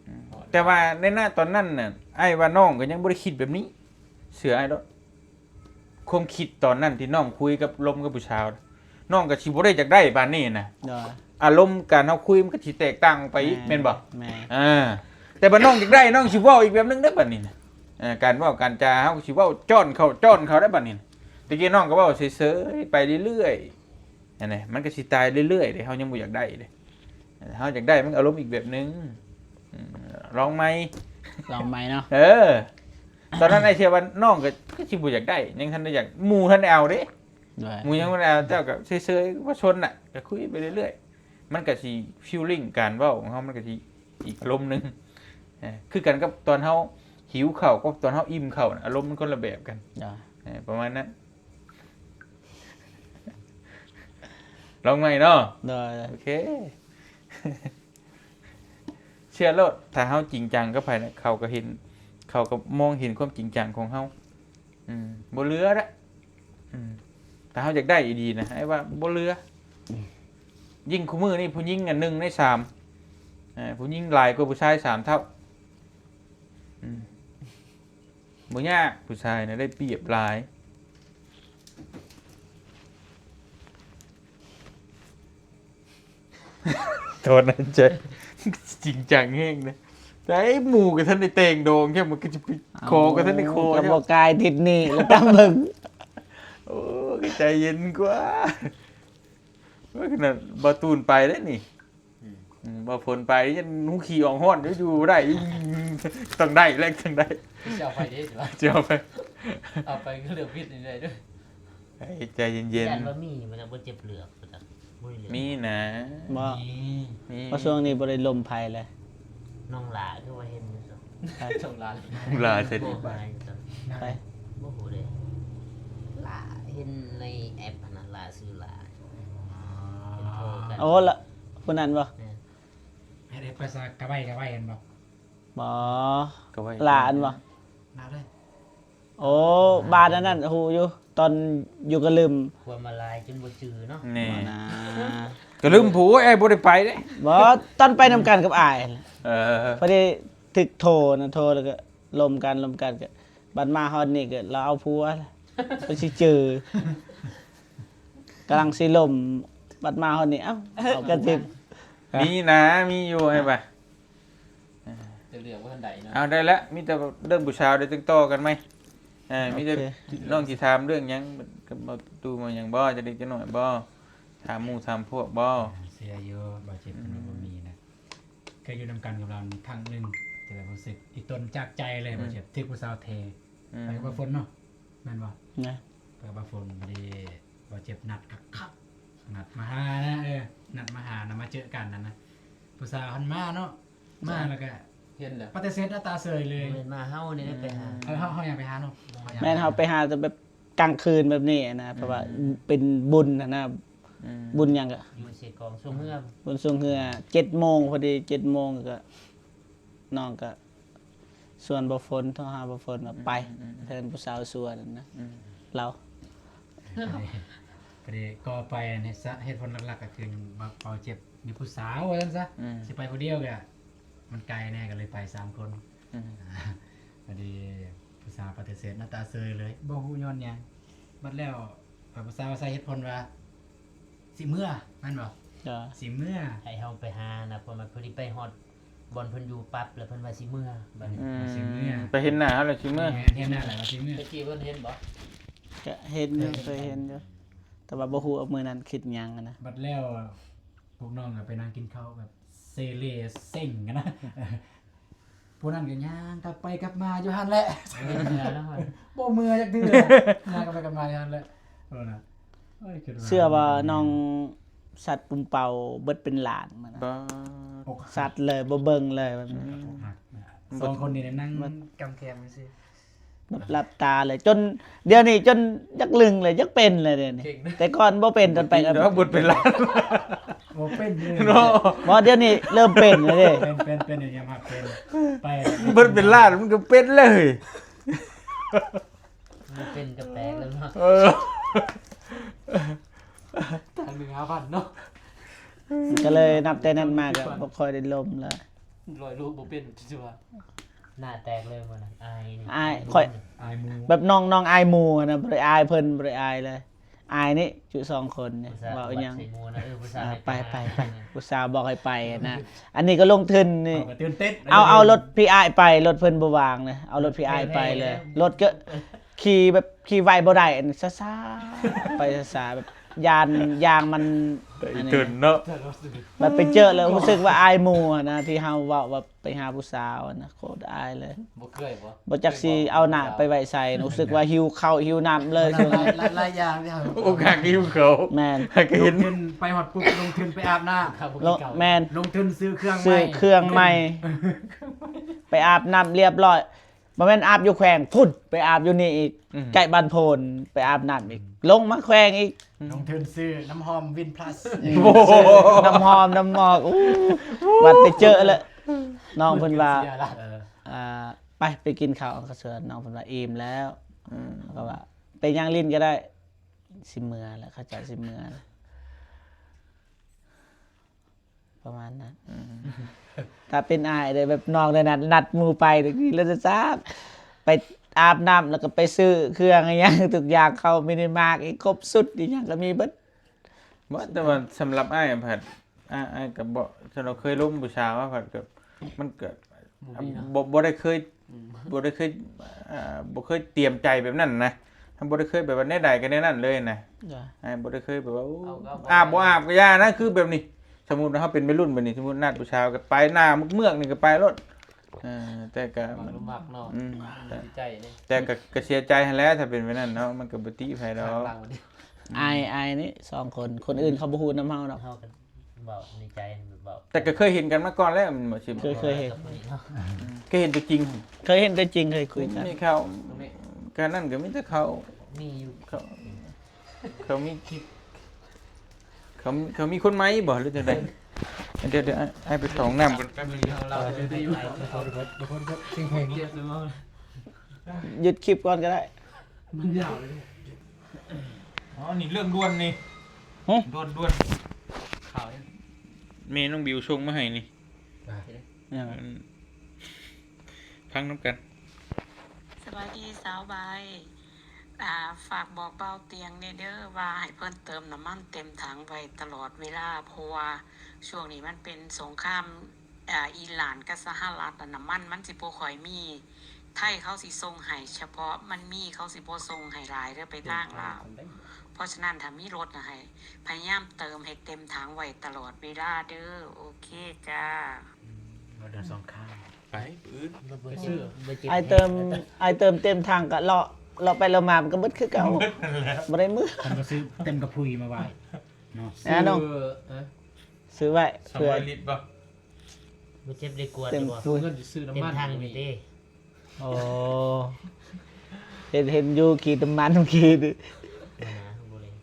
ອືມ ຮອດ ແຕ່ວ່າໃນນະຕອນນັ້ນນະ ອ້າຍວ່ານ້ອງກໍຍັງບໍ່ໄດ້ຄິດແບບນີ້ ເຊື່ອອ້າຍໂລດ. ຄວາມຄິດຕອນນັ້ນທີ່ນ້ອງຄຸຍກັບ ລົມກັບຜູ້ສາວ ນ້ອງກໍຊິບໍ່ໄດ້ຢາກໄດ້ປານນີ້ນະ ໂດຍ ອາລົມການເຮົາຄຸຍມັນກໍຊິແຕກຕ່າງອອກໄປອີກ ແມ່ນ ແມ່ນບໍ່? ແມ່ນ ອ່າ ແຕ່ບັດນ້ອງຢາກໄດ້ ນ້ອງຊິເວົ້າອີກແບບໜຶ່ງເດ້ບັດນີ້ນະ ເອີ ການເວົ້າການຈາເຮົາກໍຊິເວົ້າຈ້ອນເຂົ້າ ຈ້ອນເຂົ້າໄດ້ບັດນີ້ນະ ແຕ່ກີ້ນ້ອງກໍເວົ້າເສີຍໆໄປເລື້ອຍໆ ຫັ້ນແຫຼະ ມັນກໍຊິຕາຍເລື້ອຍໆເດ້ ເຮົາຍັງບໍ່ຢາກໄດ້ເດ້ ເຮົາຢາກໄດ້ມັນອາລົມອີກແບບໜຶ່ງ ອືມ ລອງໃໝ່ ລອງໃໝ່ເນາະ ເອີ ຕອນນັ້ນອ້າຍເຊື່ອວ່ານ້ອງກໍ ກໍຊິບໍ່ຢາກໄດ້ ຍັງທັນໄດ້ຢາກ ໝູ່ທັນໄດ້ເອົາເດ້ ໂດຍ ໝູ່ຍັງບໍ່ໄດ້ເອົາ ເຈົ້າກໍເຊີຍໆ ບໍ່ສົນນະ ກໍຄຸຍໄປເລື້ອຍໆ ມັນກໍຊິຟີລລິ້ງ ການເວົ້າຂອງເຮົາມັນກໍຊິອີກອາລົມໜຶ່ງ ເອີ ຄືກັນກັບຕອນເຮົາຫິວເຂົ້າກັບຕອນເຮົາອີ່ມເຂົ້ານະ ອາລົມມັນຄົນລະແບບກັນ ໂດຍ ເອີ ປະມານນັ້ນ ລອງໃໝ່ເນາະ ໂດຍ ໂອເຄ ເຊື່ອໂລດ ຖ້າເຮົາຈິງຈັງກັບໃຜນະ ເຂົາກໍເຫັນ ເຂົາກໍມອງເຫັນຄວາມຈິງຈັງຂອງເຮົາ ອືມ ບໍ່ເຫຼືອລະ ອືມ ຖ້າເຮົາຢາກໄດ້ອີ່ຫຼີນະ ອ້າຍວ່າບໍ່ເຫຼືອ ອືມ ຍິ່ງຄູ່ມື້ນີ້ຜູ້ຍິງອັນໜຶ່ງໃນສາມ ເອີ ຜູ້ຍິງຫຼາຍກວ່າຜູ້ຊາຍສາມເທົ່າ ອືມ ບໍ່ຍາກ ຜູ້ຊາຍນະໄດ້ປຽບຫຼາຍ. ໂທດນະ ໃຈຈິງຈັງແຮງເດ້. ໄດ້ ໝູ່ກໍທັນໄດ້ແຕ່ງດອງ ແຄ່ມັນກໍຈະໄປຂໍກໍທັນໄດ້ຂໍ ເອົາ ກໍບໍ່ກາຍທິດນີ້ ແລ້ວຕາມເບິ່ງ. ໂອ້ ກໍໃຈເຢັນກວ່າ. ໂອ້ຍ ຂະໜາດບ່າວຕູນໄປເດ້ນີ້ ອືມ ອືມ ບ່າວຝົນໄປຍັງຫູຂີ້ອອກຮ້ອນຢູ່ ຢູ່ບໍ່ໄດ້ ຕ້ອງໄດ້ແຫຼະ ຕ້ອງໄດ້. ຊິເອົາໄປເດ້ ຊິເອົາໄປ ເອົາໄປກໍເລືອກຜິດນີ້ໄດ້ເດີ້. ໃຈເຢັນໆ ຢ້ານວ່າມີ ມັນຍັງບໍ່ເຈັບເລືອກ ບໍ່ຈັກ ບໍ່ໄດ້ເລືອກ ມີນະ ບໍ່ ມີ ມີ ເພາະຊ່ວງນີ້ບໍ່ໄດ້ລົມໃຜເລີຍ. ນ້ອງຫຼ້າຄືວ່າເຫັນຢູ່ຊັ້ນ ໃຜ? ນ້ອງຫຼ້າ ນ້ອງຫຼ້າໃສ່ ບໍ່ຫາຍຊັ້ນ ໃຜ? ບໍ່ຮູ້ເດ້ ຫຼ້າເຫັນໃນແອັບຫັ້ນນະ ຫຼ້າຊື່ຫຼ້າ ອໍ ເຫັນໂທກັນ. ໂອ້ ລະ ຜູ້ນັ້ນບໍ່? ແມ່ນ ເຮັດ ເຮັດພາສາກະໄວ ກະໄວຫັ້ນບໍ່? ບໍ່ ກະໄວ ຫຼ້າຫັ້ນບໍ່? ຫຼ້າເດ້. ໂອ້ ບ້ານອັນນັ້ນຮູ້ຢູ່ ຕອນຢູ່ກະລຶມ ຄວາມມາລາຍຈົນບໍ່ຈື່ເນາະ. ແນ່ ນະ ກະລຶມຜູ້ ໂອ້ຍ ອ້າຍບໍ່ໄດ້ໄປເດ້. ບໍ່ ຕອນໄປນຳກັນກັບອ້າຍ ເອີ ພໍດີຖືກໂທນະ ໂທແລ້ວກໍລົມກັນ ລົມກັນ ກໍບັດມາຮອດນີ້ກໍລາວເອົາຜົວ ໄປຊິຈື່ ກຳລັງຊິລົມ ບັດມາຮອດນີ້ ເອົ້າ ເອົາກັນຊິ ມີນະ ມີຢູ່ ໃຫ້ປະ ຈະເລືອກບໍ່ທັນໄດ້ເນາະ. ເອົາ ໄດ້ລະ ມີແຕ່ເລື່ອງຜູ້ສາວ ດຽວຈັ່ງຕໍ່ກັນໃໝ່. ເອີ ມີແຕ່ ໂອເຄ ນ້ອງຊິຖາມເລື່ອງຫຍັງ ກັບບໍ່ຕູ້ ຫຍັງບໍ່ ຈະເລັກຈະນ້ອຍບໍ່ ຖາມໝູ່ຖາມພວກບໍ່? ເຊື່ອຢູ່ ບໍ່ເຈັບ ອືມ ບໍ່ມີນະ ເຄີຍຢູ່ນຳກັນກັບລາວຄັ້ງໜຶ່ງ ຈະໄດ້ຮູ້ສຶກອີ່ຕົນຈາກໃຈເລີຍ ອືມ ບໍ່ເຈັບ ຖືກຜູ້ສາວເທ ອືມ ໄປກັບບ່າວຝົນເນາະ ແມ່ນບໍ່? ນະ ໄປກັບບ່າວຝົນ ພໍດີ ບໍ່ເຈັບນັດຄັກໆ ນັດມາຫານະ ເອີ ນັດມາຫານະ ມາເຈີກັນຫັ້ນນະ ຜູ້ສາວຫັ້ນມາເນາະ ມາແລ້ວກໍເຫັນແລ້ວ ປະຕິເສດໜ້າຕາເຊີຍເລີຍ. ບໍ່ແມ່ນມາເຮົານີ້ໄດ້ໄປຫາ ອືມ ເອີ ເຮົາ ເຮົາຍັງໄປຫາເນາະ ເຮົາຍັງ ແມ່ນ ເຮົາໄປຫາແຕ່ແບບກາງຄືນແບບນີ້ນະ ເພາະວ່າ ອືມ ເປັນບຸນຫັ້ນນະ ອືມ ບຸນຫຍັງກະ ຢູ່ເຊກອງຊ່ວງເຮືອ ບຸນຊ່ວງເຮືອ ເຈັດໂມງ ພໍດີເຈັດໂມງ ກໍນ້ອງກໍ ຊວນບ່າວຝົນ ໂທຫາບ່າວຝົນວ່າ ອືມ ໄປ ອືມ ອືມ ເພິ່ນຜູ້ສາວຊວນນະ ອືມ ລາວ ພໍດີກໍໄປ ອັນເຫດ ເຫດຜົນຫຼັກໆ ກໍຄືບ່າວ ບ່າວເຈັບມີຜູ້ສາວວ່າຊັ້ນຊະ ອືມ ຊິໄປຜູ້ດຽວກໍມັນໄກແດ່ ກໍເລີຍໄປສາມຄົນ ອືມ ພໍດີຜູ້ສາວປະຕິເສດໜ້າຕາເຊີຍເລີຍ ບໍ່ຮູ້ຍ້ອນຫຍັງ ບັດແລ້ວ ແລ້ວຜູ້ສາວໃສ່ເຫດຜົນວ່າ ຊິເມືອ ແມ່ນບໍ່? ເຈົ້າ ຊິເມືອ ໃຫ້ເຮົາໄປຫານະ ເພາະມັນພໍດີໄປຮອດບ່ອນເພິ່ນຢູ່ປັບ ແລ້ວເພິ່ນວ່າຊິເມືອ ບັດນີ້ ອືມ ຊິເມືອ ໄປເຫັນໜ້າເຮົາແລ້ວຊິເມືອ ແມ່ນ ເຫັນໜ້າແລ້ວຊິເມືອ. ແຕ່ກີ້ເພິ່ນເຫັນບໍ່? ກະເຫັນຢູ່ ເຄີຍເຫັນຢູ່ ເຄີຍເຫັນ ແຕ່ວ່າບໍ່ຮູ້ວ່າມື້ນັ້ນຄິດຫຍັງຫັ້ນນະ. ບັດແລ້ວ ພວກນ້ອງກໍໄປນັ່ງກິນເຂົ້າແບບເຊເລເຊັງກັນນະ ຜູ້ນັ້ນກໍຍ່າງກັບໄປກັບມາຢູ່ຫັ້ນແຫຼະ ເອີ ບໍ່ເມືອຈັກເທື່ອ ຍ່າງກັບໄປກັບມາຢູ່ຫັ້ນແຫຼະ. ເອີນະ ເອີ ຄິດວ່າ ເຊື່ອວ່ານ້ອງຊັດປຸມເປົາເບິດເປັນລ້ານມື້ນັ້ນ ຊັດເລີຍ ບໍ່ເບິ່ງເລີຍ ອືມ ສອງຄົນນີ້ນັ່ງກຳແຄມຊື່ ແບບຫຼັບຕາເລີຍ ຈົນດຽວນີ້ຈົນຢາກລຶ້ງເລີຍ ຢາກເປັນເລີຍດຽວນີ້ ເກັ່ງນະ ແຕ່ກ່ອນບໍ່ເປັນ ຕອນໄປກໍ ເບິດເປັນລ້ານ ບໍ່ເປັນເລີຍເນາະ ບໍ່ ດຽວນີ້ເລີ່ມເປັນແລ້ວເດ້ ເປັນ ເປັນ ເປັນ ຍອມຮັບເປັນ ໄປ ເບິດເປັນລ້ານ ມັນກໍເປັນເລີຍ ບໍ່ເປັນກໍແປກແລ້ວເນາະ ເອີ ທາງໜຶ່ງຫ້າພັນເນາະ ກໍເລີຍນັບແຕ່ນັ້ນມາກໍບໍ່ຄ່ອຍໄດ້ລົມແລ້ວ ຮ້ອຍລູກບໍ່ເປັນ ຖືວ່າ ໜ້າແຕກເລີຍມື້ນັ້ນ ອາຍນີ້ ອາຍ ຂ້ອຍ ອາຍໝູ່ ແບບນ້ອງ ນ້ອງອາຍໝູ່ຫັ້ນນະ ບໍ່ໄດ້ອາຍເພິ່ນ ບໍ່ໄດ້ອາຍເລີຍ ອາຍນີ້ຈຸສອງຄົນນີ້ ຜູ້ສາວ ເວົ້າອີ່ຫຍັງ ໃສ່ໝູ່ນະ ເອີ ຜູ້ສາວ ອ່າ ໃຫ້ໄປ ໄປ ໄປ ຜູ້ສາວບອກໃຫ້ໄປນະ ອັນນີ້ກໍລົງທຶນນີ້ ເອົາ ກໍຕື່ນເຕັ້ນ ເອົາ ເອົາລົດພີ່ອ້າຍໄປ ລົດເພິ່ນບໍ່ວ່າງເລີຍ ເອົາລົດພີ່ອ້າຍໄປເລີຍ ລົດກໍຂີ່ແບບ ຂີ່ໄວບໍ່ໄດ້ ອັນຊ້າໆ ໄປຊ້າໆ ແບບຢ້ານຢາງມັນ ໄປ ອັນນີ້ ເຖິງເນາະ ແບບໄປເຈີແລ້ວຮູ້ສຶກວ່າອາຍໝູ່ຫັ້ນນະ ທີ່ເຮົາເວົ້າວ່າ ໄປຫາຜູ້ສາວຫັ້ນນະ ໂຄດອາຍເລີຍ ບໍ່ເຄີຍບໍ່? ບໍ່ຈັກຊິເອົາໜ້າໄປໄວ້ໃສ ຮູ້ສຶກວ່າຫິວເຂົ້າຫິວນ້ຳເລີຍຊ່ວງນັ້ນ ຫຼາຍ ຫຼາຍ ຫຼາຍຢ່າງທີ່ເຮົາ ໂອກາດຫິວເຂົ້າ ແມ່ນ ໃຫ້ກໍເຫັນ ລົງທຶນໄປຮອດປຸບ ລົງທຶນໄປອາບນ້ຳ ແມ່ນ ລົງທຶນຊື້ເຄື່ອງໃໝ່ ຊື້ເຄື່ອງໃໝ່ ໄປອາບນ້ຳລຽບຮ້ອຍ ບໍ່ແມ່ນອາບຢູ່ແຂວງພຸ້ນ ໄປອາບຢູ່ນີ້ອີກ ອືມ ໃກ້ບ້ານໂພນ ໄປອາບນ້ຳອີກ ອືມ ລົງມາແຂວງອີກ ອືມ ລົງທຶນຊື້ນ້ຳຫອມວິນພລັສ ອືມ ໂອ້ໂຫ ຊື້ນ້ຳຫອມນ້ຳໝອກ ອູ້ ບັດໄປເຈີແລ້ວ ນ້ອງເພິ່ນວ່າ ເອີ ອ່າ ໄປ ໄປກິນເຂົ້າ ເຂົາເຊີນ ນ້ອງເພິ່ນວ່າອີ່ມແລ້ວ ອືມ ເຂົາກໍວ່າ ໄປຍ່າງຫຼິ້ນກໍໄດ້ ຊິເມືອແລ້ວ ເຂົາເຈົ້າຊິເມືອແລ້ວ ປະມານນັ້ນ ອືມ ຖ້າເປັນອ້າຍເດ້ ແບບນ້ອງໄດ້ນັດ ນັດໝູ່ໄປ ແລ້ວຈະຊາບ ໄປອາບນ້ຳ ແລ້ວກໍໄປຊື້ເຄື່ອງອີ່ຫຍັງທຸກຢ່າງ ເຂົ້າມິນິມາກອີກ ຄົບຊຸດອີ່ຫຍັງກໍມີເບິດ. ບໍ່ ແຕ່ວ່າສຳລັບອ້າຍພັດ ອ້າຍ ອ້າຍກໍບໍ່ ສຳລັບເຄີຍລົມຜູ້ສາວພັດ ກໍ ມັນກໍ ບໍ່ມີເນາະ ບໍ່ ບໍ່ໄດ້ເຄີຍ ອືມ ບໍ່ໄດ້ເຄີຍ ອ່າ ບໍ່ເຄີຍຕຽມໃຈແບບນັ້ນນະ ບໍ່ໄດ້ເຄີຍແບບວ່າແນວໃດກໍແນວນັ້ນເລີຍນະ ຈ້ະ ອ່າ ບໍ່ໄດ້ເຄີຍແບບວ່າ ໂອ້ ເອົາກໍເອົາ ອາບບໍ່ອາບກໍຢ່ານະ ຄືແບບນີ້ ສົມມຸດວ່າເຮົາເປັນໄວລຸ້ນແບບນີ້ ສົມມຸດນັດຜູ້ສາວກໍໄປ ໜ້າເມືອກໆນີ້ກໍໄປໂລດ ເອີ ແຕ່ກໍມັກບໍ່ມັກເນາະ ອືມ ມັນຢູ່ທີ່ໃຈເດ້ ແຕ່ກໍ ກໍເສຍໃຈຫັ້ນແຫຼະ ຖ້າເປັນແບບນັ້ນເນາະ ມັນກໍບໍ່ຕິໃຜດອກ ຂ້າງຫຼັງມັນ ອາຍ ອາຍນີ້ສອງຄົນ ຄົນອື່ນເຂົາບໍ່ຮູ້ນຳເຮົາດອກ ເຮົາກໍເວົ້າໃນໃຈແບບເວົ້າ ແຕ່ກໍເຄີຍເຫັນກັນມາກ່ອນແລ້ວ ແມ່ນບໍ່ຊິມ? ເຄີຍ ເຄີຍເຫັນ ເຄີຍເຫັນຕົວຈິງ ເຄີຍເຫັນຕົວຈິງ ເຄີຍຄຸຍກັນ ມີເຂົາ ຕອນນີ້ ການນັ້ນກໍມີແຕ່ເຂົາ ມີຢູ່ ເຂົາ ເຂົາມີ ເຂົາ ເຂົາມີຄົນໃໝ່ບໍ່ ຫຼືຈັ່ງໃດ? ດຽວ ດຽວ ອ້າຍ ອ້າຍໄປເຂົ້າຫ້ອງນ້ຳກ່ອນແປັບໜຶ່ງ ເອົາ ເອົາ ເອົາ ເອົາ ເອົາ ເອົາ ຢຸດຄລິບກ່ອນກໍໄດ້ ມັນຍາວເລີຍ. ອໍ ນີ້ເລື່ອງດ່ວນນີ້ ຫຶ? ດ່ວນໆ ຂ່າວນີ້ ແມ່ນ້ອງບິວສົ່ງມາໃຫ້ນີ້ ຫຍັງ? ອັນ ຟັງນຳກັນ. ສະບາຍດີສາວໃບ ອ່າ ຝາກບອກບ່າວຕຽງແດ່ເດີ ວ່າໃຫ້ເພິ່ນເຕີມນ້ຳມັນເຕັມຖັງໄວ້ຕະຫຼອດເວລາ ເພາະວ່າຊ່ວງນີ້ມັນເປັນສົງຄາມ ອ່າ ອີຣານກັບສະຫະລັດ ນ້ຳມັນມັນຊິບໍ່ຄ່ອຍມີ ໄທເຂົາຊິສົ່ງໃຫ້ສະເພາະມັນມີ ເຂົາຊິບໍ່ສົ່ງໃຫ້ຫຼາຍເດີໄປທາງລາວ. ເພາະສະນັ້ນ ຖ້າມີລົດນະ ໃຫ້ພະຍາຍາມເຕີມໃຫ້ເຕັມຖັງໄວ້ຕະຫຼອດເວລາເດີ. ໂອເຄຈ້າ. ອືມ ບໍ່ໄດ້ສອງຂ້າງ ໄປ ມື້ອື່ນ ໄປຊື້ ໄປເກັບ ອ້າຍເຕີມ ແຮງ ອ້າຍເຕີມເຕັມຖັງກໍເລາະ ເລາະໄປເລາະມາ ມັນກໍເບິດຄືເກົ່າ ເບິດນັ້ນແຫຼະ ບໍ່ໄດ້ມື້ ມັນກໍຊື້ເຕັມກະພຸຍມາໄວ້ເນາະ. ອ່າ ນ້ອງ ຊື້ ເອີ ຊື້ໄວ້ ສອງຮ້ອຍລິດບໍ່? ບໍ່ເຈັບໄດ້ກວດ ເຕັມ ບໍ່? ເງິນຊິຊື້ນ້ຳມັນ ເຕັມຖັງນີ້ຕິ. ໂອ້ ເຫັນ ເຫັນຢູ່ຂີດນ້ຳມັນເມື່ອກີ້ນີ້ ບໍ່ນະ ບໍ່ເລີຍ.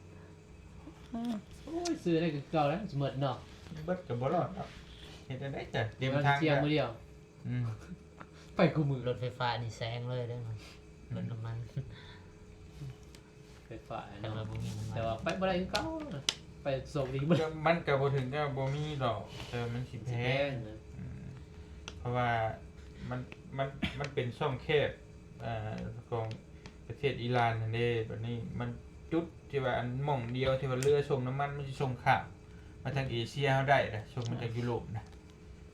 ໂອ້ຍ ຊື້ໄດ້ຄືເກົ່າແລ້ວ ຊິໝົດເນາະ ເບິດກໍບໍ່ລອດເນາະ ເຮັດຈັ່ງໃດຈ້ະ ເຕັມຖັງ ເສຍມື້ດຽວ. ອືມ ໄປຄູ່ມື້ ລົດໄຟຟ້ານີ້ແຊງເລີຍເດ້ ລົດນ້ຳມັນ ໄຟຟ້າເນາະ ແຕ່ວ່າບໍ່ມີນ້ຳມັນ ແຕ່ວ່າໄປບໍ່ໄດ້ຄືເກົ່ານະ ໄປໂຊກດີບໍ່ ມັນກໍບໍ່ເຖິງກັບບໍ່ມີດອກ ແຕ່ມັນຊິແພງ ຊິແພງນະ ອືມ ເພາະວ່າມັນ ມັນ ມັນເປັນຊ່ອງແຄບ ອ່າ ຂອງປະເທດອີຣານຫັ້ນເດ້. ບັດນີ້ມັນຈຸດທີ່ວ່າອັນໝ່ອງດຽວທີ່ວ່າເຮືອສົ່ງນ້ຳມັນ ມັນຊິສົ່ງຂ້າມມາທາງເອເຊຍເຮົາໄດ້ນະ ສົ່ງມາຈາກ ອືມ ຢູໂຣບນະ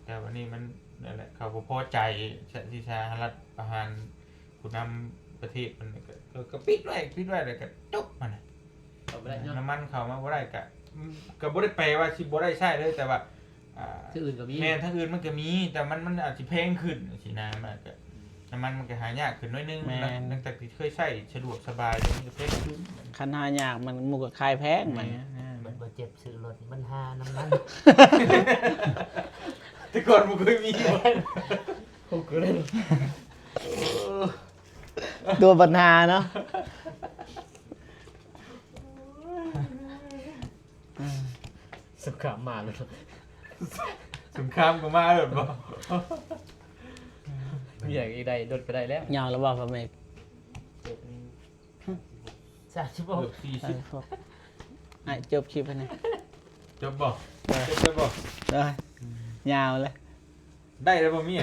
ແຕ່ບັດນີ້ມັນ ນັ້ນແຫຼະ ເຂົາບໍ່ພໍໃຈທີ່ສະຫະລັດປະຫານ ຜູ້ນຳປະເທດເພິ່ນກໍ ກໍ ກໍປິດໄວ້ ປິດໄວ້ແລ້ວກໍຈົບຫັ້ນນະ ເຂົ້າບໍ່ໄດ້ເນາະ ນ້ຳມັນເຂົ້າມາບໍ່ໄດ້ ກໍ ກໍບໍ່ໄດ້ແປວ່າຊິບໍ່ໄດ້ໃຊ້ເລີຍ ແຕ່ວ່າ ອ່າ ທາງອື່ນກໍມີ ແມ່ນ ທາງອື່ນມັນກໍມີ ແຕ່ມັນ ມັນອາດຊິແພງຂຶ້ນຈັ່ງຊີ້ນະ ມັນກໍ ອືມ ນ້ຳມັນມັນກໍຫາຍາກຂຶ້ນໜ້ອຍໜຶ່ງ ແມ່ນ ຫຼັງ ຫຼັງຈາກທີ່ເຄີຍໃຊ້ສະດວກສະບາຍ ດຽວນີ້ກໍແພງຂຶ້ນ ຄັນຫາຍາກມັນ ໝູ່ກໍຂາຍແພງ ແມ່ນ ມັນ ແມ່ນ ແມ່ນ ບໍ່ເຈັບຊື້ລົດບັນຫານ້ຳມັນ ແຕ່ກ່ອນບໍ່ເຄີຍມີ ໂອ້ ກໍເລີຍ ຕົວບັນຫາເນາະ ສົງຄາມມາແລ້ວ ສົງຄາມກໍມາແລ້ວບໍ່ ມີຫຍັງອີກໄດ້ ລົດກໍໄດ້ແລ້ວ ຍາວແລ້ວບໍ່ ພໍ່ແມ່ ສາມສິບຫົກ ເກືອບສີ່ສິບ ເອີ ໃຫ້ຈົບຄລິບໃຫ້ແດ່ ຈົບບໍ່? ເອີ ຈົບແລ້ວບໍ່? ເອີ ອືມ ຍາວເລີຍ ໄດ້ແລ້ວບໍ່ເມຍ?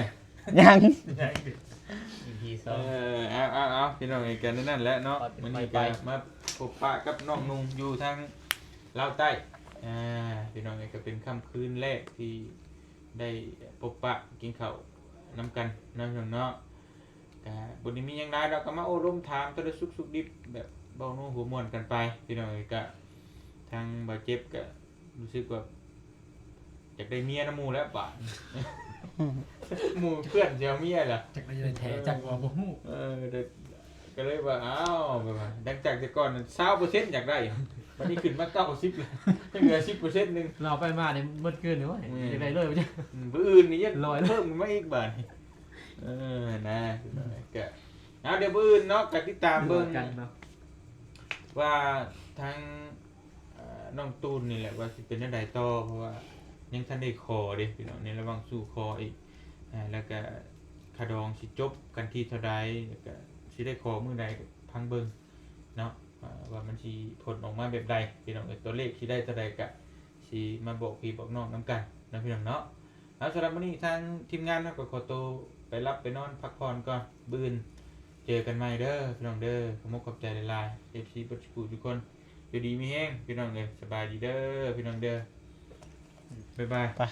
ຍັງ ຍັງ ອີພີສອງ ເອີ ເອົາ ເອົາ ເອົາ ພີ່ນ້ອງເອີຍ ກັນນັ້ນແຫຼະເນາະ ມື້ນີ້ກໍມາພົບປະກັບນ້ອງນຸ່ງຢູ່ທາງລາວໃຕ້ ອ່າ ພີ່ນ້ອງເອີຍ ກໍເປັນຄ່ຳຄືນແລກທີ່ໄດ້ພົບປະກິນເຂົ້ານຳກັນເນາະ ພີ່ນ້ອງເນາະ. ກະບໍ່ໄດ້ມີຫຍັງຫຼາຍດອກ ກະມາໂອ້ລົມຖາມສາລະສຸກສຸກດິບ ແບບເວົ້ານົວຫົວມ່ວນກັນໄປ ພີ່ນ້ອງເອີຍ. ກະທາງບ່າວເຈັບກະຮູ້ສຶກວ່າຢາກໄດ້ເມຍນຳໝູ່ແລ້ວບາດ ໝູ່ເພື່ອນຊິເອົາເມຍລະ ຈັກໄດ້ແທ້ຈັກວ່າບໍ່ຮູ້ ເອີ ກະເລີຍວ່າ ອ້າວ ແບບວ່າ ຫຼັງຈາກແຕ່ກ່ອນຊາວເປີເຊັນຢາກໄດ້ ບັດນີ້ຂຶ້ນມາເກົ້າສິບແລ້ວ ຍັງເຫຼືອສິບເປີເຊັນໜຶ່ງ ລາວໄປມານີ້ໝົດຄືນນີ້ ໂອ້ຍ ອືມ ຢາກໄດ້ເລີຍ ອືມ ມື້ອື່ນນີ້ຍັງ ລອຍ ເພີ່ມຂຶ້ນມາອີກບາດນີ້. ເອີ ນະ ກະ ເອົາ ດຽວມື້ອື່ນເນາະ ກະຕິດຕາມເບິ່ງ ວ່າທາງ ເອີ ນ້ອງຕູນນີ້ແຫຼະ ວ່າຊິເປັນແນວໃດຕໍ່ ເພາະວ່າຍັງທັນໄດ້ຂໍເດ້ພີ່ນ້ອງ ໃນລະຫວ່າງສູ່ຂໍອີກ ແລ້ວກະຄ່າດອງຊິຈົບກັນທີ່ເທົ່າໃດ ແລ້ວກະຊິໄດ້ຂໍມື້ໃດ ກະຟັງເບິ່ງເນາະ ວ່າມັນຊິຜົນອອກມາແບບໃດ ພີ່ນ້ອງເອີຍ. ຕົວເລກຊິໄດ້ເທົ່າໃດ ກະຊິມາບອກພີ່ບອກນ້ອງນຳກັນເນາະ ພີ່ນ້ອງເນາະ. ເອົາ ສຳລັບມື້ນີ້ທາງທີມງານເຮົາກໍຂໍໂຕໄປຫຼັບໄປນອນພັກຜ່ອນກ່ອນ ມື້ອື່ນເຈີກັນໃໝ່ເດີພີ່ນ້ອງເດີ. ຂອບອົກຂອບໃຈຫຼາຍໆ ເອັຟຊີ ເບິດສູ່ຜູ້ສູ່ຄົນ ຢູ່ດີມີແຮງພີ່ນ້ອງເດີ. ສະບາຍດີເດີພີ່ນ້ອງເດີ ບາຍບາຍ ໄປ.